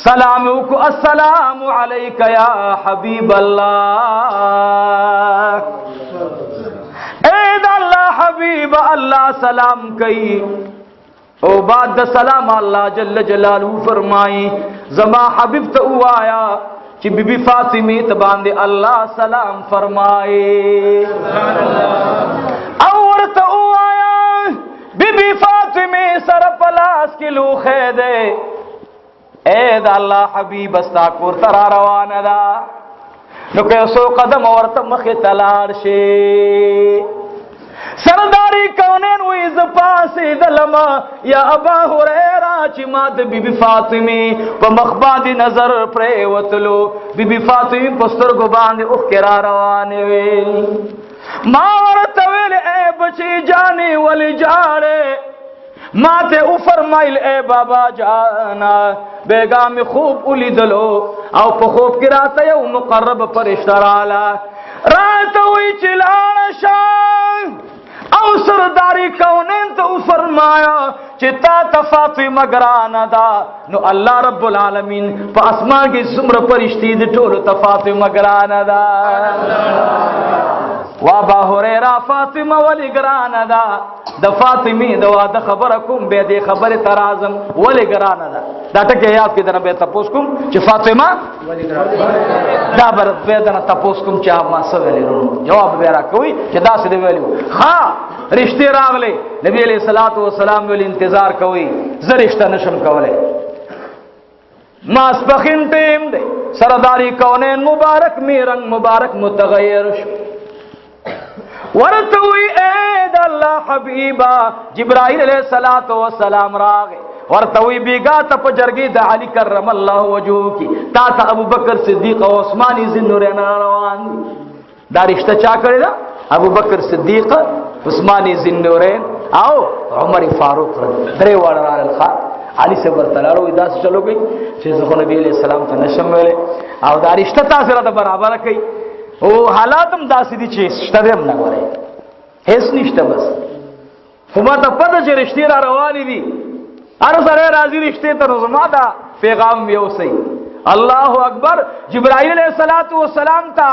سلام وکړو، السلام علیک یا حبیب الله، اے د الله حبیب الله سلام کوي. او بعد د سلام الله جل جلاله فرمایي، زما حبیب ته وایا چې بیبي فاطمه ته باندې الله سلام فرمایي. او ورته وایا بیبي فاطمه سره پلاس کې لوخه ده، اے د الله حبیب استا کور ته را روانه ده، نو که څو قدم ورته مخې ته لاړ شي. سرداری کونین وی ز پاسې دلما یا ابا هريره چې ما د بیبي فاطمه په مخ باندې نظر پرې وتلو، بیبي فاطمه په سترګو باندې اوښکې را روانې وې. ما ورته ویل اے بچی جانې ولې ژاړې؟ ما ته او فرمایل اے بابا جانا بیګا می خوب ولیدلو او په خوب کې راته یو مقرب فرشته رااله، راته وی چې لاړه شه او سرداری کونین ته او فرمایا چې تا ته فاطمه ګرانه ده. نو الله رب العالمین په اسمان کې څومره فرشتي دي ټولو ته فاطمه ګرانه ده. وا با هريره فاطمه ولې ګرانه ده؟ د فاطمې د واده خبره کوم، به دې خبره ترازم ولې ګرانه ده؟ دا ټکی یاد کې درنه به تاسو کوم چې فاطمه دا بر به درنه تاسو کوم چې ما څه ویلې ورونو، جواب به را کوي چې دا څه دی ویلو. ها رشتہ راغله، نبی علیہ الصلوۃ والسلام ویل انتظار کوي، زه رشتہ نشم کولای، ماسپخین ټیم دی، سرداری کونین مبارک می رنگ مبارک متغیر شو. ورته وی اے د الله حبیبا، جبرائیل علیہ الصلوۃ والسلام راغی ورته وی بیګا ته په جرګې د علی کرم الله وجهه کی تا ته ابو بکر صدیق او عثمان ذی النورین روان دي. دا رشتہ چا کړی دا؟ ابو بکر صدیق، عثمان ذی النورین او عمر فاروق رضی درې واړه راغلل. ښا علي صاحب ورته لاړو، وایي داسې چلو کوي چې زه خو نبی علیہ السلام ته نشم ویلی او دا رشتہ تاسو راته برابره کړئ، او حالات هم داسې دي چې شته دی هم نه ګورئ، هېڅ نشته، بس خو ما ته پته چې رشتې را روانې دي، هر سړی راځي رشتې ته، نو زما دا پیغام یوسئ. الله اکبر. جبرائیل علیہ الصلوۃ والسلام ته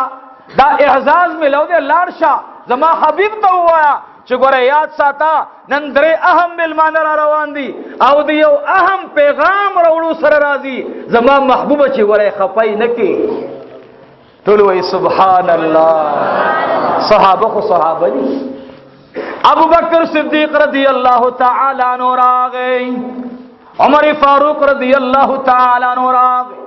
دا اعزاز ملو دی، لاړ شه زما حبیب ته ووایا چې ګوره یاد ساته نن درې اهم مېلمانه را روان دي او د یو اهم پیغام راوړو سره راځي، زما محبوبه چې ګوره خفای نه کړي. ټول وایي سبحان الله. صحابه خو صحابه دي. ابو بکر صدیق رضی الله تعالی عنہ راغی عمر فاروق رضی الله تعالی عنہ راغی،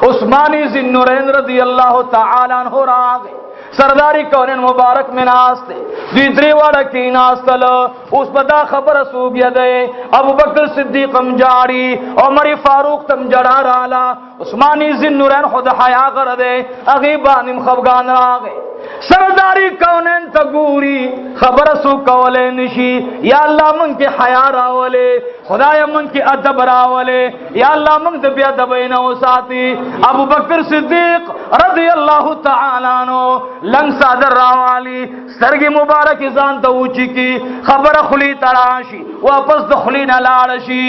عثمانی ذی النورین رضی الله تعالی عنہ راغی، سرداری کونین مبارک میں ناست دوی درې واړه کې ناستل. اوس په دا خبره سوګیا ده، ابو بکر صدیق هم جاړي، عمر فاروق تم جړا رالا، عثماني ذی النورین خود حیا غره ده، هغه باندې خفګان راغی. سرداری کونین ته ګوري، خبره سو کولای نشي. یا الله مونږ کې حیا راولې، خدای مونږ کې ادب راولې، یا الله مونږ د بیا ادب نه وساتي. ابو بکر صدیق رضی الله تعالی عنہ لنګ صادر راوالی، سترګې مبارک ځان ته اوچی کی، خبره خلی تراشي، واپس د خلی نه لاړ شي.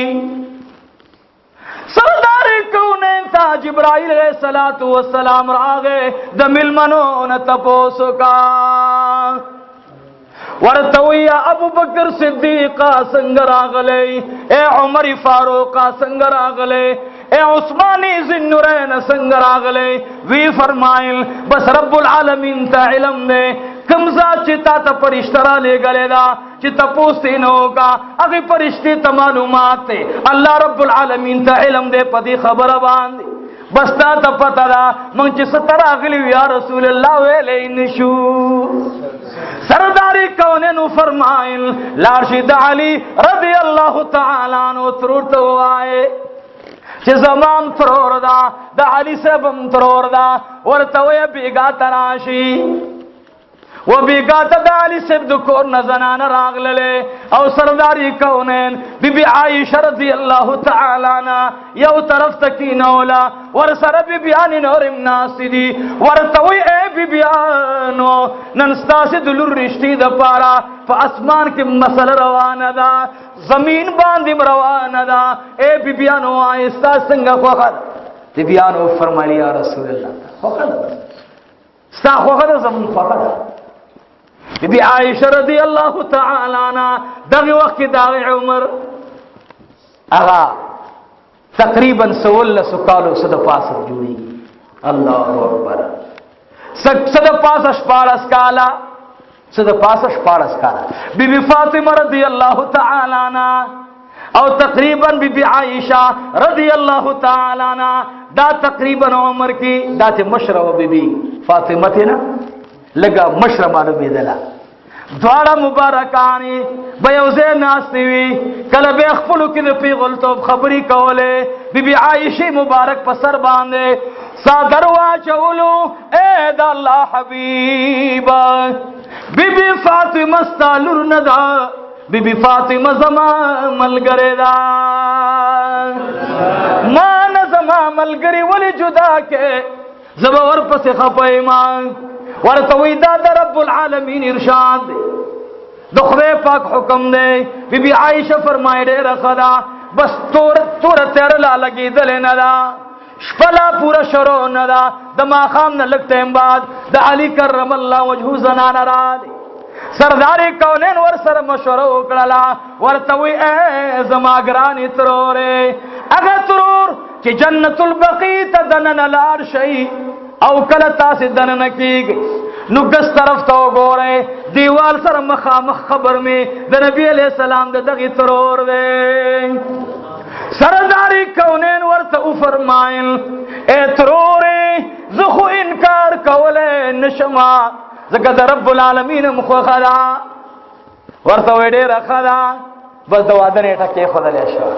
سردار کونین تا جبرائیل علیہ الصلوۃ والسلام راغه، د ملمنو نه تپوسو کا ورته وی، ابو بکر صدیق څنګه راغلی؟ اے عمر فاروق څنګه راغلی؟ اے عثماني ذی النورین څنګه راغلی؟ وی فرمایل، بس رب العالمین ته علم دی، کوم ذات چې تا ته پرشتہ را لېږلې ده چې تپوس یې نه وکا، هغې پرشتې ته معلومات دی، الله رب العالمین ته علم دی په دې خبره باندې. بس تا ته پته ده مونږ چې څه ته راغلي یا رسول الله ویلی نشو. سرداری کونینو فرمایل، لاړ شي د علی رضی الله تعالی عنہ ترور ته ووایې چې زمام ترور ده، د علي صاحب هم ترور ده، ورته وایه بېګا ته راشي. و بیگا ته د علي صاحب د کور نه زنانه راغللې او سرداری کونین بی بی عائشه رضی الله تعالی عنها یو طرف ته کینوله، ورسره بی بیانې نور هم ناستې دي. ورته وایي، ای بی بیانو، نن ستاسې د لور رشتې دپاره په اسمان کې مسله روانه ده، زمین باندې روانه ده. ای بی بیانو، وایي ستا څنګه خوښه ده؟ بی بیانو فرمایل، یا رسول الله، خوښه ده، ستا خوښه ده، زموږ خوښه ده. بی بی عائشہ رضی الله تعالی عنها دغه وخت کې دغه عمر هغه تقریبا 16 کالو څه د پاسه جوړیږي. الله اکبر، څه د پاسه 16 کاله، څه د پاسه 16 کاله بی بی فاطمه رضی الله تعالی عنها او تقریبا بی بی عائشہ رضی الله تعالی عنها دا تقریبا عمر کې، دا ته مشره و بی بی فاطمه ته نه لګه مشره معلومېدله. دواړه مبارکانې به یو ځای ناستې وي، کله به خپلو کې د پیغلتوب خبرې کولې. بی بی عایشې مبارک په سر باندې څادر واچولو، ای د الله حبیب، بی بی فاطمه ستا لور نه ده، بی بی فاطمه زما ملګرې ده، ما نه زما ملګرې ولې جدا کې؟ زه به ورپسې خفه یم. ورته وایي، دا د رب العالمین ارشاد دی، د خدای پاک حکم دی. بی بی عایشه فرمایي، ډېره ښه ده، بس توره تیاره لا لګېدلې نه ده، شپه لا پوره شروع نه ده، د ماښام نه لږ ټایم بعد د علي کرم الله وجهه زنانه راغلې. سردار کونین ور سره مشوره وکړله، ورته وایي، ای زما ګرانې ترورې، هغه ترور چې جنت البقیع ته دننه لاړ شئ او کله تاسې دننه کیږئ نو ګس طرف ته وګورئ، دیوال سره مخامخ قبر می د نبی علیہ السلام د دغې ترور دی. سرداری کونین ورته وفرمایل، ای ترورې، زه خو انکار کولی نشم ځکه د رب العالمین هم خوښه ده. ورته وایي، ډېره ښه ده. بس د واده نېټه کېښودلی شوه،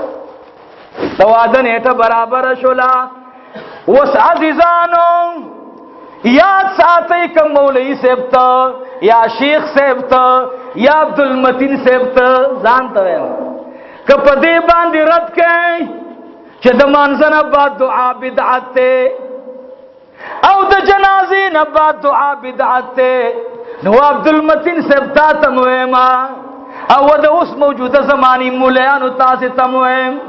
د واده نېټه برابره شوله. اوس عزیزانو یاد ساتئ، که مولوي صاحب ته یا شیخ صاحب ته یا عبدالمتین صاحب ته ځان ته وایم، که په دې باندې رد کړئ چې د مانځه نه بعد دعا بدعت دی او د جنازې نه بعد دعا بدعت دی، نو عبدالمتین صاحب تا ته مو وایم او د اوس موجوده زمانې مولیانو تاسې ته مو وایم،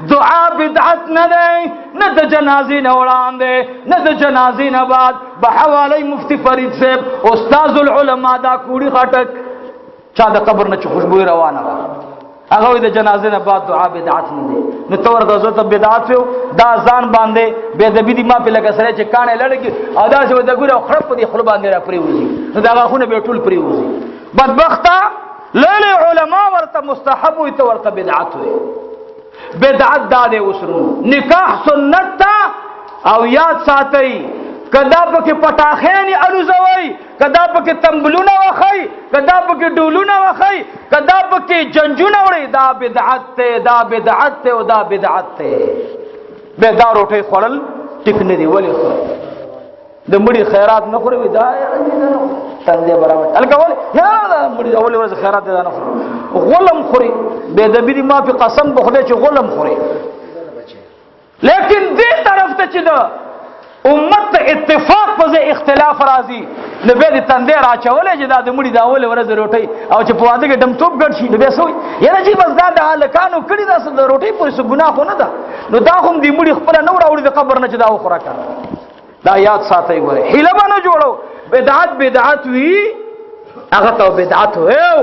دعا بدعت نه دی، نه د جنازې نه وړاندې نه د جنازې نه بعد. به حواله مفتی فرید صاحب استاد العلماء دا کوړي خټک چا د قبر نه چې خوشبوې روانه وه، هغه وایي د جنازې نه بعد دعا بدعت نه دی. نو ته ورته زه ته بدعت یو، دا ځان باندې بې ادبي دي. ما پې لکه سړی چې کاڼی لړکي او داسې ورته ګوري او خړپ په دې خوله باندې را پرېوځي، نو دا غاښونه به یې ټول پرېوځي. بدبخته لوی لوی علما ورته مستحب وي، ته ورته بدعت وي. بدعت دا دی وسرو نکاح سنت تا او یاد ساتي کدا پکې پټاخین الوزوي، کدا پکې تمبلونه وخی، کدا پکې ډولونه وخی، کدا پکې جنجونه وړي، دا بدعت ته، دا بدعت ته او دا بدعت ته. به دا روټي خوړل ټیک نه دی. ولې خوري؟ د مړي خیرات نه خوري. دا تندې برابر الکه ولې نه دا مړي اول ورځ خیرات دا نه خوري، غلم خوري. به د بي ما په قسم په خدای چې غلم خوري. لیکن دې طرف ته چې دا امت اتفاق په ځای اختلاف راځي، نو بیا د تندې راچولې چې دا د مړي د اولې ورځې روټۍ، او چې په واده کې ډمتوب ګډ شي نو بیا څه وایي؟ یاره چې بس دا د هلکانو کړي دا څه د روټۍ پورې څه ګناه خو نه ده، نو دا هم د مړي خپله نه راوړي د قبر نه چې دا وخوره که نه. دا یاد ساتئ ګورئ، حیله به نه جوړو. بدعت بدعت وي هغه ته بدعت ویو،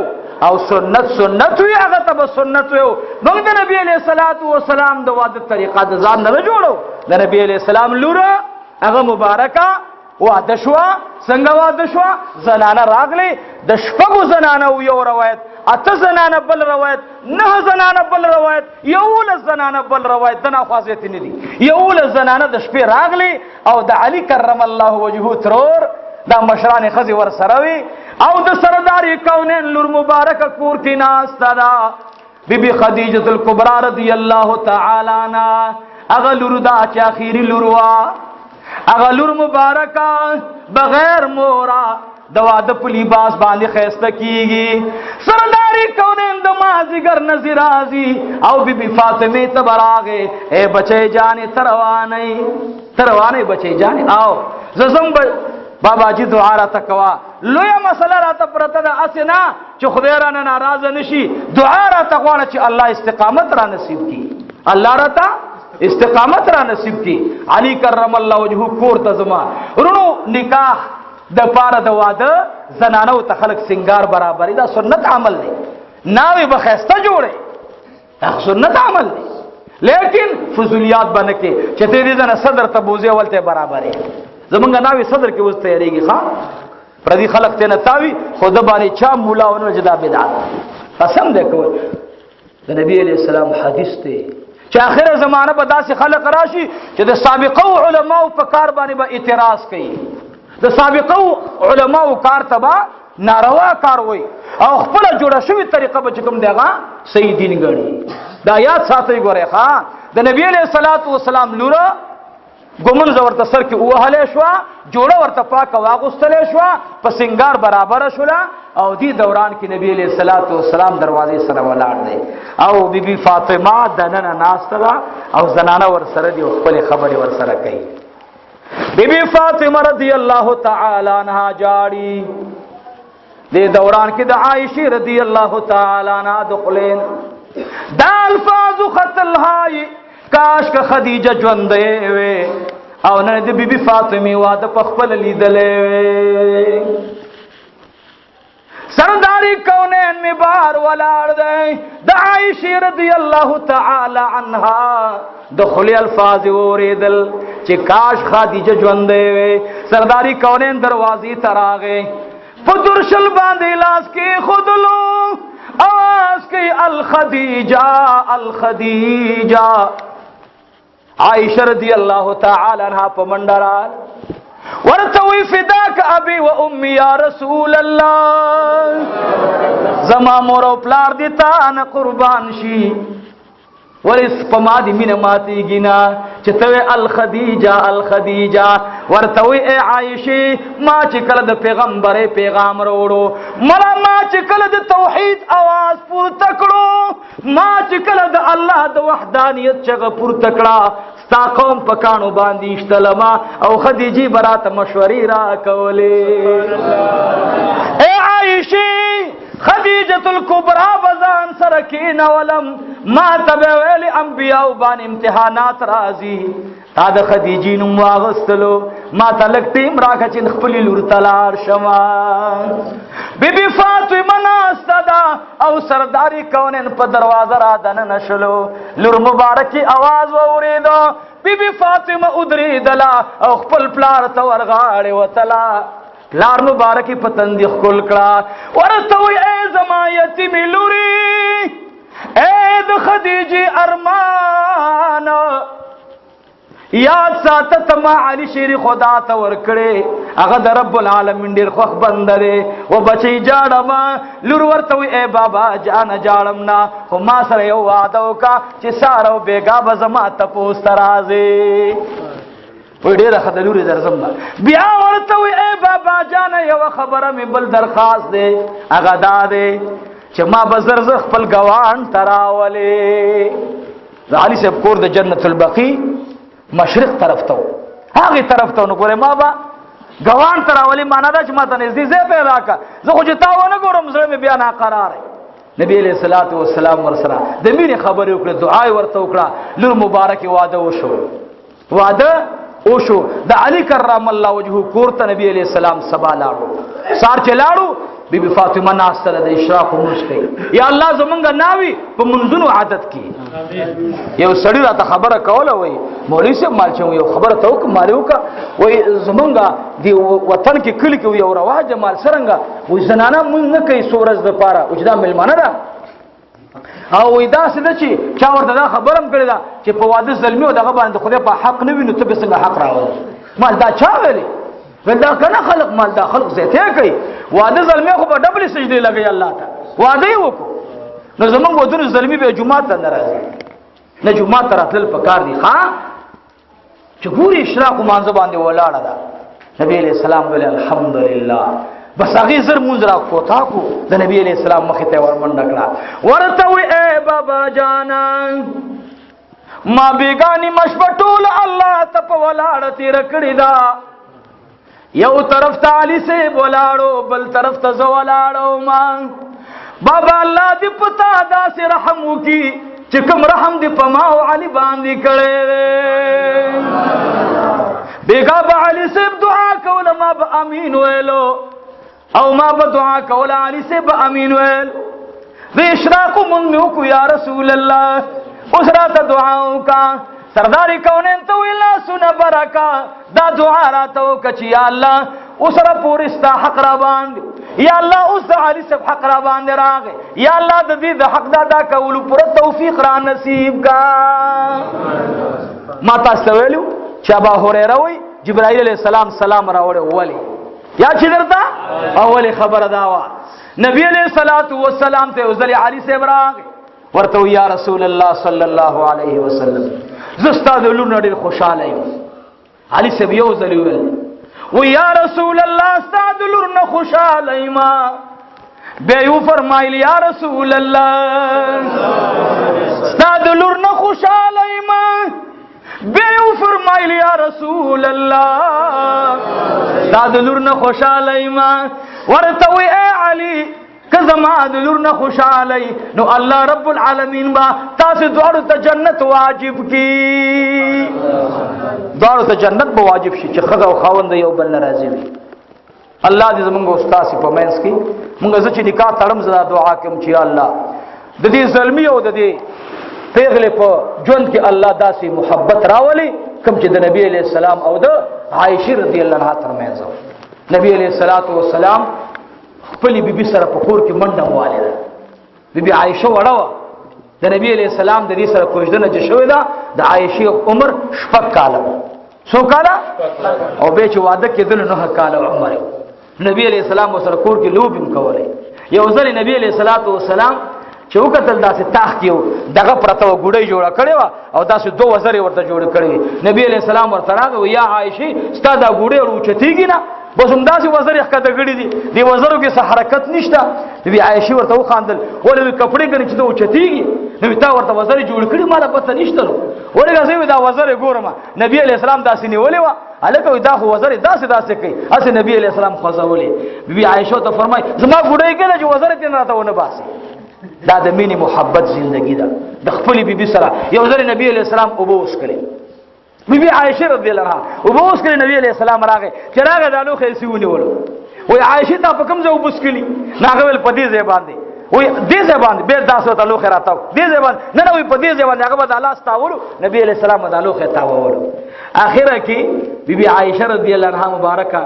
او سنت سنت وي هغه ته به سنت ویو. موږ د نبی علیہ الصلوۃ والسلام د واده طریقه د ځان نه جوړو. د نبی علیہ السلام لوره هغه مبارکه واده شوه. څنګه واده شوه؟ زنانه راغلې، د شپږو زنانه یو روایت، اته زنانه بل روایت، نه زنانه بل روایت، 11 زنانه بل روایت، دنا خوازیت نه دي. 11 زنانه د شپې راغلې او د علی کرم الله وجهه ترور دا مشران خزي ور سره وي، او د سردار کونین لور مبارک کور کې ناسته ده، بی بی خدیجه الکبرى رضی الله تعالی عنها. هغه لور دا چې اخیری لور وا، هغه لور مبارکه بغیر مورا د واده په لباس باندې خیسته کیږي. سرداری کونین د مازیګر نظر راځي او بی بی فاطمه ته براغه، اے بچی جانې تروانې، تروانې بچی جانې، آو ززم بابا جی دعا راته کوه، لویه مسله راته پرته ده، هسې نه چې خدای رانه ناراضه نه شي، دعا راته غواړه چې الله استقامت را نصیب کړي، الله راته استقامت را نصیب کړي. علی کرم الله وجهه کور ته زما ورونو نکاح د پاره د واده زنانو ته خلک سنگار برابرې، دا سنت عمل دی. ناوې به ښایسته جوړې، دا سنت عمل دی، لیکن فضولیات به نه کې چې ته دې نه صدر ته بوزې ولته برابرې. زمونږ ناوې صدر کې اوس تیارېږي، ښا پردي خلک ته نه تاوي، خو د باندې چا مولا ونه چې دا بدعت قسم دی کول. د نبی علیہ السلام حدیث دی چې آخره زمانه به داسې خلق راشي چې د سابقو علماو په کار باندې به اعتراض کوي، د سابقو علماو کار ته به ناروا کار وایي، او خپله جوړه شوې طریقه به چې کوم دی هغه صحیح دین ګڼي. دا یاد ساتئ ګورئ، ښه د نبی علیہ الصلات والسلام لوره ګمنځه ورته سر کې ووهلی شوه، جوړه ورته پاکه واغوستلی شوه، په سنګار برابره شوله، او دې دوران کې نبی علیہ الصلات والسلام دروازې سره ولاړ دی، او بی بی فاطمه دننه ناسته ده او زنانه ورسره دي او خپلې خبرې ورسره کوي. بی بی فاطمه رضی الله تعالی عنها جاړي. دې دوران کې د عائشه رضی الله تعالی عنها د خلین دا الفاظ خطل هاي، کاش که خدیجه ژوندۍ وي او نه د بیبي فاطمه واده په خپل لیدلې وي. سرداری کونین می بار ولاړ دی، د عائشه رضی الله تعالی عنها د خلی الفاظ اوریدل چې کاش خدیجه ژوندۍ وي. سرداری کونین دروازې ته راغی، په درشل باندې لاس کې خودلو، اواز کوي الخدیجه الخدیجه. عائشه رضی الله تعالی عنها په منډه راغله، ورته وی فداک ابي و امي یا رسول الله، زما مور او پلار دې تا نه قربان شي، ولې په ما دې مینه ماتېږي نه چې ته وې الخدیجه الخدیجه. ورته وی ای عایشې، ما چې کله د پیغمبرۍ پیغام راوړو، مړه ما چې کله د توحید اواز پورته کړو، ما چې کله د الله د وحدانیت چغه پورته کړه، ستا قوم په کاڼو باندې ایشتلمه او خدیجې به راته مشورې راکولې. ای عایشې، خدیجة الکبرى بزان سره کېنولم، ما ته به ویلې انبیاو باندې امتحانات راځي، تا د خدیجې نوم واغستلو، ما ته لږ ټیم راکړه چې خپلې لور ته لاړ شم. بی بی فاطمه ناسته ده او سرداري کونین په دروازه را دننه شلو، لور مبارکي اواز واورېدو، بی بی فاطمه ودرېدله او خپل پلار ته ورغاړې وتله، پلار مبارکي په تندي ښکل کړه، ورته وایي ای زما یتیمې لورې، ای د خدیجې دی ارمان، یاد ساته تما علی شیر خدا ته ورکړي، هغه د رب العالمین ډیر خوښ بنده دی. و بچی جاړم، لور ورته وی اے بابا جان جاړم نه، خو ما سره یو وعده وکا چې ساره او بیګا به زما تپوس ته راځې. وی ډیره ښه د لورې درځم. بیا ورته وی اے بابا جان یو خبره مې بل درخواست دی، هغه دا دی چې ما به زر زر خپل ګوان ته راولې. د علي صاحب کور د جنت البقیع مشرق طرف ته، هغه طرف ته، نو ګوره ما به ګوان ته راولې، معنا دا چې ما ته نږدې ځای پیدا کړه، زه خو چې تا ونه ګورم زړه مې بیا ناقرار دی. نبی علیہ الصلوۃ والسلام ورسره د مینې خبرې وکړې، دعا یې ورته وکړه، لور مبارک واده وشو، واده وشو. د علی کرم الله وجهه کور ته نبی علیہ السلام سبا لاړو، سار چې لاړو بی بی فاطمه ناسته ده د اشراق مونځ کوي. یا الله زمونږ ناوي په منځونو عادت کی. یو سړی راته خبره کوله، وای مولوی صاحب مال چې یو خبره ته وکړه، مال وکړه، وای زمونږ دی وطن کې کلی کې یو رواج مال سرنګ وای زنانه مونږ نه کوي څو ورځ دپاره، او چې دا مېلمانه ده. او وای داسې ده چې چا ورته دا خبره هم کړې ده چې په واده زلمي او دغه باندې خدای په حق نه وي، نو ته به څنګه حق راولې؟ مال دا چا ویلې؟ ول دا کنه خلق مال دا خلق زیته کوي، واده زلمی خو په ډبلې سجدې لګي الله ته واده یې وکړو. نو زمونږ ودونو زلمی به جومات ته نه راځي، نه جومات ته راتلل پکار دي. ښه چې ګوري اشراق مانځه باندې ولاړه ده، نبی علیہ السلام ویل الحمدلله. بس هغې زر مونځ را کوتا کو، د نبی علیہ السلام مخې ته ورمنډه کړه، ورته وی اے بابا جانا ما بیگانی مشپه ټول الله ته په ولاړه تېره کړې ده، یو طرف ته علي صاحب ولاړو، بل طرف ته زه ولاړو. ما بابا الله دې په تا داسې رحم وکړي چې کوم رحم دې په ما او علي باندې کړی دی. بېګا به علي صاحب دعا کوله، ما به امین ویلو، او ما به دعا کوله، علي صاحب به امین ویل. د اشراق مونږ مې وکړو، یا رسول الله اوس راته دعا وکړه. سردار کونین ته ویل لاسونه برکا، دا دعا راته وکړه چې یا الله اوس را پورې ستا حق را باندې، یا الله اوس د علي صاحب حق را باندې راغی، یا الله د دې د حق د ادا کولو پوره توفیق را نصیب کا. ما تاسو ته ویلو چې ابا هریره وایي جبرائیل علیه السلام سلام راوړی، ولې یا چې درته اولې خبره دا وه. نبی علیہ الصلوۃ والسلام ته وزل علی صاحب راغی، ورته یا رسول الله صلی الله علیه وسلم زه ستا د لور نه ډېر خوشحاله یم. علي صاحب یو ځل وویل و یا رسول الله ستا د لور نه خوشحاله یم. بیا یې وفرمایل یا رسول الله ستا د لور نه خوشحاله یم. بیا یې وفرمایل یا رسول الله ستا د لور نه خوشحاله یم. ورته وی ای علي که زما د لور نه خوشحاله یې نو الله رب العالمین به تاسې دواړو ته جنت واجب کړي، دواړو ته جنت به واجب شي چې ښځه او خاوند یو بل نه راضي وي. الله دې زمونږ او ستاسې په منځ کې مونږ زه چې نکاح تړم زه دا دعا کوم چې یا الله د دې زلمي او د دې پیغلې په ژوند کې الله داسې محبت راولي کوم چې د نبی علیه السلام او د عایشې رضی الله عنها ترمنځ. نبی علیه الصلاة والسلام خپلې بیبي سره په کور کې منډه موالې ده. بیبي عایشه وړه وه، د نبی علیه السلام د دې سره کوژدنه چې شوې ده د عایشې عمر 6 کاله و. څو کاله؟ او بیا چې واده کېدلو 9 کاله عمر یې. نبی علیه السلام ورسره کور کې لوبې هم کولې. یو ځل نبی علیه الصلاة والسلام چې وکتل داسې تاخت یو دغه پرته وه، ګوډۍ جوړه کړې وه او داسې دوه وزرې ورته جوړې کړې وې. نبی علیه السلام ورته راغی وایي یا عایشې ستا دا ګوډۍ ور اوچتېږي نه، بس همداسې وزرې ښکته کړي دي، دې وزرو کې څه حرکت نشته. نبی عایشې ورته وخاندل، ولې وایي کپړې ګڼي چې ته اوچتېږي؟ نبی تا ورته وزرې جوړې کړي ماله پته نشته نو ولې راځي وایي دا وزرې ګورم. نبی علیه السلام داسې نیولې وه، هلکه وایي دا خو وزرې داسې داسې کوي، هسې نبی علیه السلام خوځولې. بي عایشه ته فرمایي زما ګوډۍ کې چې وزرې ترې راته ونه باسي. دا د مینې محبت زندگی ده د خپلې بیبي سره. یو ځل نبی علیه السلام اوبه وڅښلې، بیبي عایشه رضی الله عنها اوبه وڅښلې، نبی علیه السلام راغی، چې راغی دا لوښی یې ونیولو، وایي عایشې تا په کوم ځای اوبه څښلي؟ نو هغه ویل په دې ځای باندې. وایي دې ځای باندې، بیا داسې ورته لوښی راتاو دې ځای باندې، نه نه وایي په دې ځای باندې. هغه به دا لاس تاولو، نبی علیه السلام به دا لوښی تاولو. اخره کې بیبي عایشه رضی الله عنها مبارکه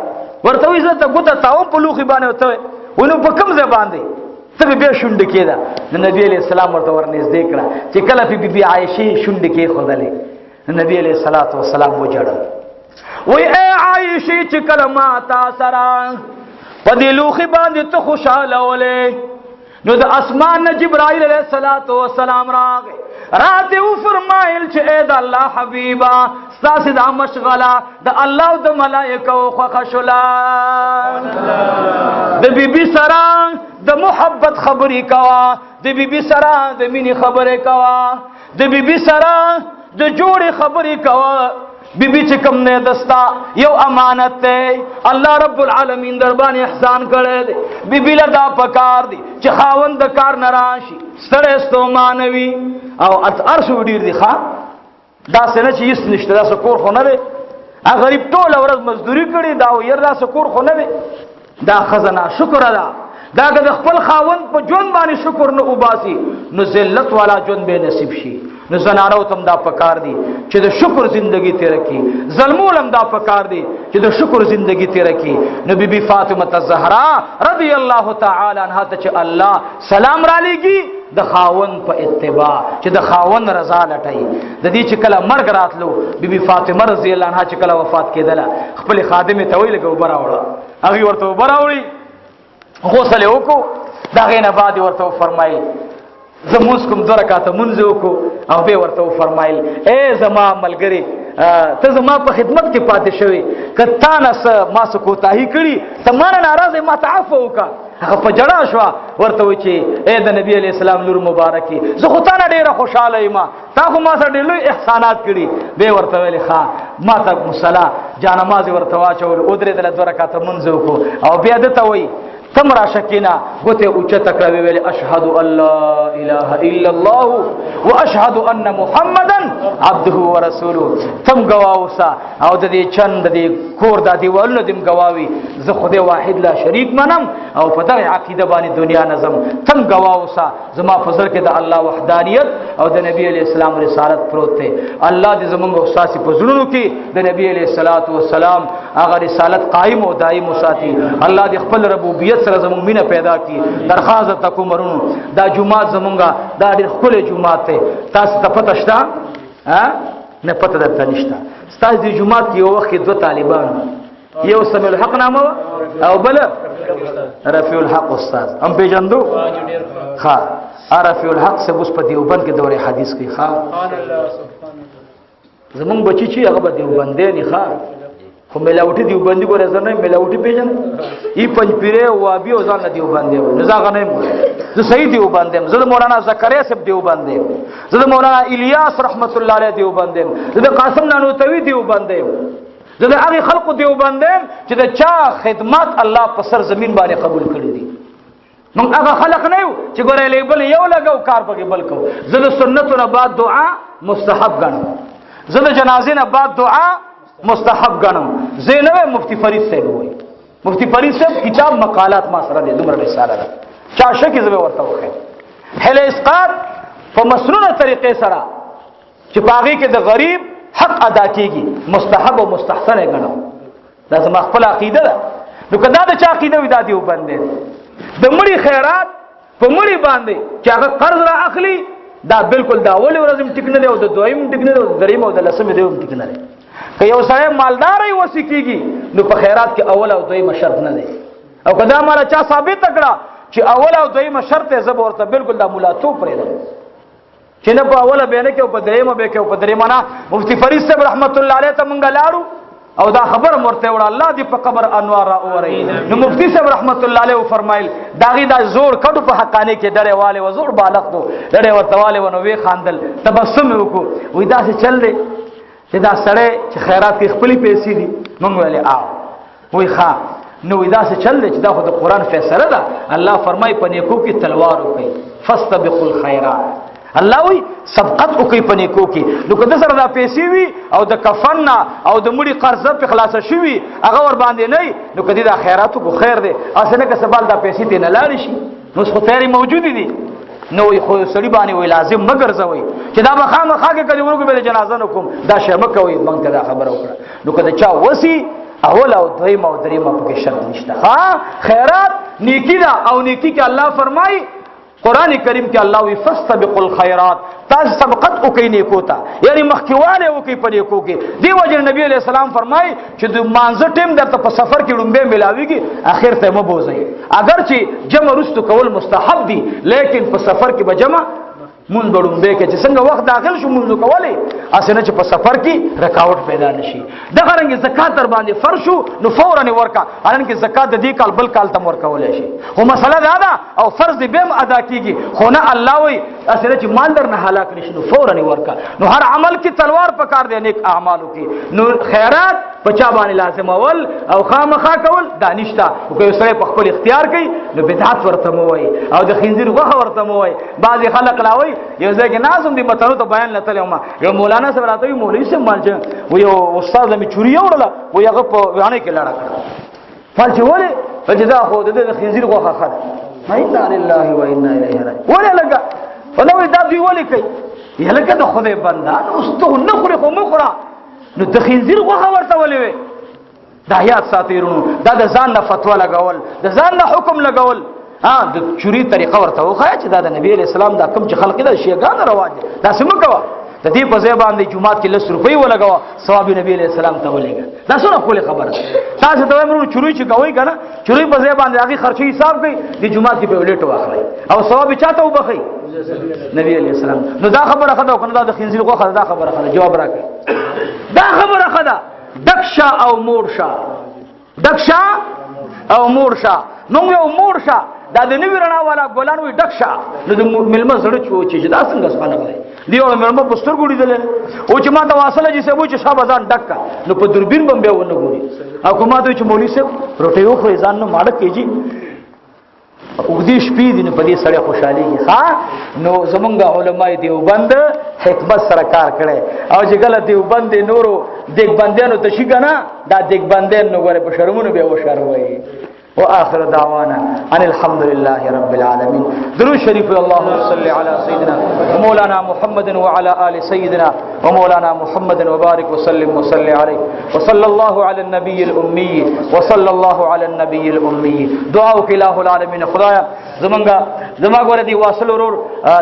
ورته وایي زه ته ګوته تاوم په لوښي باندې، ورته وایي نو په کوم ځای باندې؟ ته به بیا شونډې کېده. نو نبی علیه السلام ورته ورنږدې کړه چې کله پې بیبي عایشې شونډې کېښودلې، نو نبی علیه الصلاة والسلام وژړل، وایي ای عایشې چې کله ما تا سره په دې لوښي باندې ته خوشحاله ولې، نو د اسمان نه جبرائیل علیه الصلاة والسلام راغی، راته وفرمایل چې ای د الله حبیبه، ستاسې دا مشغله د الله او د ملایکو خوښه شوله. د بیبي سره د محبت خبرې کوه، د بیبي سره د مینې خبرې کوه، د بیبي سره د جوړې خبرې کوه. بیبي چې کوم نه دستا یو امانت دی، الله رب العالمین در باندې احسان کړی دی. بیبي له دا پکار دی چې خاوند د کار نه راشي، ستړی ستومانه وي، او هر څه ډېر دي. ښه داسې نه چې هېڅ نشته، داسې کور خو نه دی، هغه غریب ټوله ورځ مزدوري کړې دا یره داسې کور خو نه دی. دا ښځه ناشکره ده، دا که د خپل خاوند په ژوند باندې شکر نه وباسي نو ذلت والا ژوند به نصیب شي. نو زنانو ته هم دا پکار دي چې د شکر زندگی تېره کړي، زلمو له هم دا پکار دي چې د شکر زندگی تېره کړي. نو بیبي فاطمة الزهرا رضی الله تعالی عنها ته چې الله سلام رالیږي د خاوند په اتباع، چې د خاوند رضا لټوي. د دې چې کله مرګ راتلو، بیبي فاطمه رضی الله عنها چې کله وفات کېدله، خپلې خادمې ته ویل که اوبه راوړه، هغې ورته اوبه راوړي، غسل یې وکړو. د هغې نه بعد یې ورته وفرمایل زه مونځ کوم، دوه رکعته مونځ یې وکړو، او بیا ورته وفرمایل ای زما ملګرې، ته زما په خدمت کې پاتې شوې، که تا نه څه ما څه کوتاهي کړي ته ما نه ناراضه یې، ما ته عفوه وکړه. هغه په ژړا شوه، ورته وایي چې ای د نبي علیه السلام لور مبارکې، زه خو تا نه ډېره خوشحاله یم، تا خو ما سره ډېر لوی احسانات کړي. بیا ورته ویلې ښه ما ته مصلا جانماز یې ورته واچول، ودرېدله، دوه رکعته مونځ یې وکړو، او بیا ده ته وایي تم راشه کېنه، ګوتې اوچته کړه، ویې ویلې اشهد ان لا اله الا الله واشهد ان محمدا عبده ورسوله. تم ګواه اوسه، او د دې چن د دې کور دا دیوالونه دې هم ګواه وي، زه خدای واحد لا شریک منم او په دغه عقیده باندې دنیا نظم. تم ګواه اوسه، زما په زړه کې د الله وحدانیت او د نبی علیه السلام رسالت پروت دی. الله دې زمونږ او ستاسې په زړونو کې د نبی علیه الصلاة والسلام هغه رسالت قائم او دائم وساتي. الله دې خپل ربوبیت سره زمونږ مینه پیدا کړي. درخواست درته کوم ورونو، دا جومات زمونږه دا ډېر ښکلی جومات دی، تاسو ته پته شته؟ نه پته درته نشته. ستاسو دې جومات کې یو وخت کې دوه طالبان، یو سمیع الحق نامه او بل رفیع الحق استاد، هم پیژندو؟ ښه، رفیع الحق صاحب اوس په دیوبند کې دورې حدیث کوي. ښه، زمونږ بچی چې هغه به دیوبندی نه، ښه خو ملاوټي دیوبندي ګوره، زه نه ملاوټي پېژنم، ای پنځ پیرې وابي او ځان نه دیوبندی وایي، نو زه هغه نه یم، زه صحیح دیوبندی یم، زه د مولانا زکریا صاحب دیوبندی یم، زه د مولانا الیاس رحمت الله علیه دیوبندی یم، زه د قاسم نانوتوي دیوبندی یم، زه د هغې خلقو دیوبندی یم چې د چا خدمات الله په سر زمین باندې قبول کړي دي. موږ هغه خلق نه یو چې ګوره لیبل یو لګو کار پکې بل کو. زه د سنتو نه بعد دعا مستحب ګڼم، زه د جنازې نه بعد دعا مستحب ګڼم. زه نه وایم مفتی فرید صاحب وایي، مفتی فرید صاحب کتاب مقالات ما سره دی، دومره رساله ده، چا شکې زه به ورته وښیم. حل اسقاط په مسنونه طریقې سره چې په هغې کې د غریب حق ادا کیږي مستحب او مستحسن یې ګڼم. دا زما خپله عقیده ده. نو که دا د چا عقیده وي دا دیوبند دی. د مړي خیرات په مړي باندې چې هغه قرض را اخلي دا بالکل د اولې ورځې هم ټیک نه دی، او د دویم هم ټیک نه دی، او د دریم او د لسمې دی هم ټیک نه دی. که یو سړی مالدار یې وسي کېږي نو په خیرات کې اول او دویمه شرط نه دی. او که دا ماله چا ثابته کړه چې اول او دویمه شرط دی، زه به ورته بالکل دا ملاتوب پرېږدم چې نه په اوله به نه کې او په درېیمه به کې او په درېیمه نه. مفتی فرید صاحب رحمت الله علیه ته مونږ لاړو او دا خبر مرته وړه، الله دې په قبر انوار را اوري. نو مفتی صاحب رحمت الله علیه فرمایل داغي دا زور کډو په حقانه کې ډړې والے و زور بالغ دو ډړې ورته والے ونو وی خاندل تبسم وکړو، وی دا څه چل دی چې دا سړی چې خیرات کې خپلې پیسې دي. مونږ ویلې آو، وی ښا، نو وی داسې چل دی چې دا خو د قرآن فیصله ده. الله فرمایي په نیکو کې تلوار وکړئ، فاستبقوا الخیرات. الله وی سبقت وکړئ په نیکو کې. نو که د سره دا پیسې وي او د کفن نه او د مړي قرضه پرې خلاصه شوي هغه ور باندې نه وي، نو که دې دا خیرات وکړو خیر دی، هسې نه که سبال دا پیسې ترې نه لاړې شي. نو اوس خو تیارې موجودې دي. نو وی خو سړي باندې وی لازم مه ګرځوئ چې دا به خامخا کې که دې ورکړو بیا د جنازه نه کوم، دا شی مه کوئ. موږ ته دا خبره وکړه. نو که د چا وسي اول او دویم او دریم په کې شرط نشته. ها، خیرات نیکی دا، او نیکی کې الله فرمای قران کریم کې الله وی فاستبقوا الخيرات، تاسو سبقت وکئ نیکو ته، یعنی مخکیواله وکئ په نیکو کې. دی وجه نبی علیہ السلام فرمای چې د مانزه ټیم درته په سفر کې لومبه ملاویږي، اخر ته مبوزي. اگر چې جمع رستو کول مستحب دي، لیکن په سفر کې به جمع مونږ به لومبه کې چې څنګه وخت داخل شو مونږ کولای، اسنه چې په سفر کې رکاوټ پیدا نشي. دغه رنګ زکات در باندې فرض شو نو فورا ورکا، الان کې زکات د دې کال بل کال تم ورکولای شي. خو مسله دا ده او فرض دی بهم ادا کیږي، خو نه الله وای اسنه چې مال در نه هلاک نشي نو فورا ورکا. نو هر عمل کې تلوار پکار دی نیک اعمالو کې. نو خیرات پچا باندې لازم اول او خامخا کول دانشتا، او که سره په خپل اختیار کوي نو بدعت ورته مو وای او د خنزیر غوښه ورته مو وای. بعضی خلک لاوي یو ځای کې نازم دي متنو ته بیان لته ما یو مولانا صاحب راته وی مولوی صاحب مال چې و یو استاد لمه چوری وړله و هغه په وانه کې لړه کړ. مال چې ولې چې دا خو د خنزیر غوښه خره، انا لله و انا الیه راجعون. ولې لګا ولوي دا دوی ولې کوي؟ یلکه د خدای بندان اوس ته نه خوري خو مخره، نو د خنزیر غوښه ورته ولې وي؟ دا یاد ساتي ورونو، دا د ځان نه فتوا لګول، د ځان نه حکم لګول. ها، د چوری طریقه ورته وخایا چې دا د نبی علیہ السلام دا کوم چې خلق دا شیعاګان رواج دی، دا سم کوه. د دې په ځای باندې جمعات کې 10 روپۍ ولګوه، ثواب نبی علیہ السلام ته ولېږه. دا څونه ښکلې خبره ده. تاسو ته وایم ورونو، چوری چې کوئ که نه، چوری په ځای باندې هغې خرچې حساب کړئ، د جومات کې په یو لیټ واخلئ او ثواب یې چا ته وبخښئ؟ نبی علیہ السلام. نو دا خبره ښه ده او که نه؟ دا د خنزیر غوښه ده، دا خبره ښه ده؟ جواب راکړئ. دا خبره ښه ده. ډک شه او موړ شه، ډک شه او موړ شه. نو یو موړ شه، دا د نوي رڼا والا ګلان وي ډک شه. نو د مېلمه زړه چې و چې دا څنګه خلک دی، دی یو مېلمه په سترګو لیدلی او چې ما ته واصله چې صاحب چې شابه ځان ډک کا، نو په دوربین به بیا ونه ګوري. او که ما ته چې مولوي صاحب روټۍ وخورئ ځان نو ماړه کېږي، اوږدې شپې دي، نو په دې سړی خوشحالېږي. ښه، نو زمونږ علمای دیوبند حکمت سره کار کړی، او چې کله دیوبند نورو دیګبندیانو ته شي که نه، دا دیګبندیان نو ګورې په شرمونو بیا وشرموي. وآخر دعوانا أن الحمد لله رب العالمين. درود شريف. اللهم صل على سيدنا ومولانا محمد وعلى آل سيدنا ومولانا محمد وبارك وسلم وصل عليه، وصلى الله على النبي الأمي، وصلى الله على النبي الأمي. دعاء إله العالمين. خدایا زمونږه زما ګوره دی واصل ورور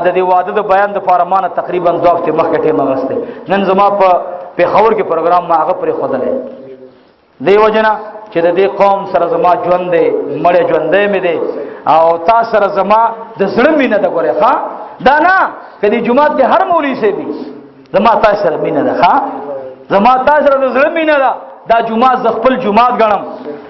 د دې واده د بیان د پاره مانه تقریبا 2 هفتې مخکې ټیم اغستی. نن زما په پېښور کې پروګرام ما هغه پرې ښودلی دی، وجنه چې د دې قوم سره زما ژوند دی، مړی ژوندی مې دی، او تا سره زما د زړه مینه ده. ګورې ښه، دا نه که دې جومات کې هر مولوي صاحب وي، زما تا سره مینه ده. ښه، زما تا سره د زړه مینه ده. دا جومات زه خپل جومات ګڼم،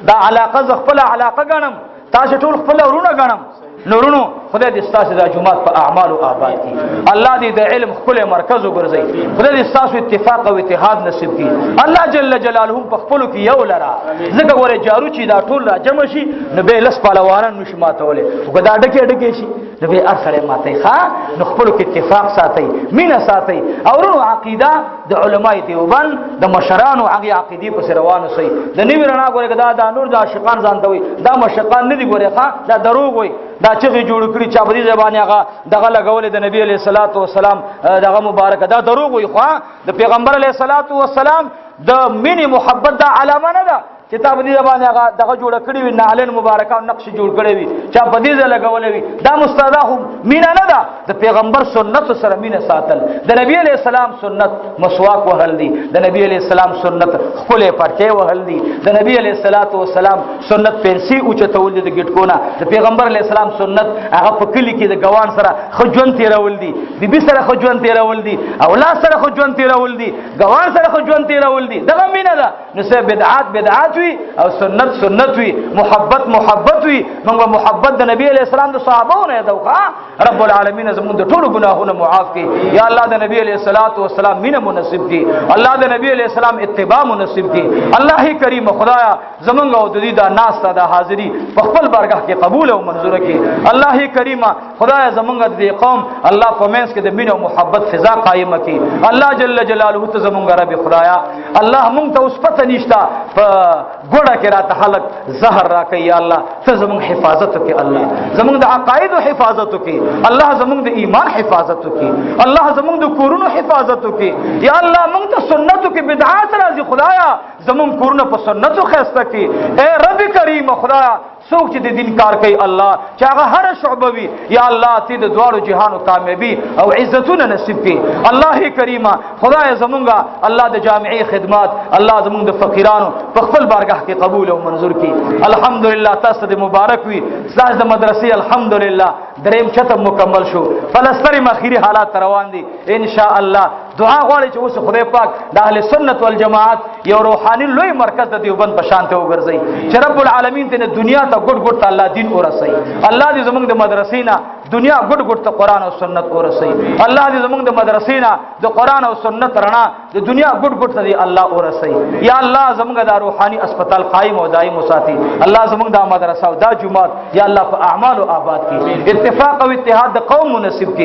دا علاقه زه خپله علاقه ګڼم، تاسو ټول خپل ورونه ګڼم. نورونو خدای دې ستاسو د جومات په اعمالو آباد کړي، الله دې د علم خپل مرکز وګرځي، خدای دې ستاسو اتفاق او اتحاد نصیب کړي. الله جل جلاله په خپلو کې یو لرا، ځکه ګوره جارو چې دا ټول را جمع شي نو به لس پهلوانان نشي ماتولی، خو که دا ډکې ډکې شي نو به هر سړی ماتوي. ښه، نو خپلو کې اتفاق ساتئ، مینه ساتئ، او ورونو عقیده د علماء دیوبند د مشرانو هغې عقیدې پسې روان اوسئ. د نوې رڼا ګورې که دا نور د عاشقان ځان ته وایي، دا مشقان نه دي ګورې. ښه، دا دروغ وایي، دا چغې جوړ کړي چا په دې ځای باندې هغه دغه لګولې د نبی علیه الصلاة والسلام دغه مبارکه، دا دروغ وایي. خو د پیغمبر علیه الصلاة والسلام د مینې محبت دا علامه نه ده چې تا په دې ځای باندې هغه دغه جوړه کړې وي، نعلین مبارکه او نقش جوړ کړی وي، چا په دې ځای لګولی وي، دا مستاده خو مینه نه ده. د پیغمبر سنت سره مینه ساتل، د نبی علیه السلام سنت مسواک وهل دي، د نبی علیه السلام سنت ښکلی پټی وهل دي، د نبی علیه الصلاة والسلام سنت پنسي اوچتول دي د ګټکونه، د پیغمبر علیه السلام سنت هغه په کلي کې د ګوان سره ښه ژوند تېرول دي، بیبي سره ښه ژوند تېرول دي، اولاد سره ښه ژوند تېرول دي، ګوان سره ښه ژوند تېرول دي. دغه مینه ده. نو څه بدعات بدعات وي او سنت سنت وي، محبت محبت وي. موږ محبت د نبی علیه السلام د صحابو نه یادو. ښه، رب العالمین زموږ د ټولو ګناهونو معاف کړي. یا الله د نبی علیه الصلاة والسلام مینه مو نصیب کړي، الله د نبی علیه السلام اتباع مو نصیب کړي. الله کریم خدایا زمونږ او د دې دا ناسته دا حاضری په خپل بارګاه کې قبول او منظور کړي. الله کریم خدایا زمونږ د دې قوم الله په منځ کې د مینې او محبت فضا قائمه کړي. الله جل جلاله ته زمونږ رب خدایا الله مونږ ته اوس پته نشته په ګوډه کې راته خلک زهر راکې. یا الله، ته زموږ حفاظت وکې. الله، زموږ د عقاید حفاظت وکې. الله، زموږ د ایمان حفاظت وکې. الله، زموږ د کورونو حفاظت وکې. یا الله، موږ ته سنتو کې بدعات راځي. خدایا، زموږ کورونه په سنتو خسته کې. اے رب کریم خدایا، څوک چې د دین کار کوي الله، چې هغه هر شعبه وي، یا الله، ته د دواړو جهانو کامیابی او عزتونه نصیب کړي. الله کریمه خدای، زمونږه الله د جامعي خدمات الله زمونږ د فقیرانو په خپل بارگاه کې قبول او منظور کړي. الحمدلله، تاسو د مبارک وي. تاسو د مدرسې الحمدلله دریم چت مکمل شو، فلستر مخیری حالات روان دي. ان شاء الله دعا غواړي چې اوس خدای پاک د اهل سنت والجماعت یو روحاني لوی مرکز د دیوبند په شان ته وګرځي، چې رب العالمین ته دنیا ته ګډ ګډ ته الله دین ورسي. الله دې زمونږ د مدرسې نه دنیا ګډ ګډ ته قران او سنت ورسي. الله دې زمونږ د مدرسې نه د قران او سنت رڼا د دنیا ګډ ګډ ته الله ورسي. یا الله، زمونږ د روحاني هسپتال قائم او دائم وساتي. الله، زمونږ د مدرسه او د جومات یا الله په اعمال او آباد کی، اتفاق او اتحاد د قوم نصیب کی.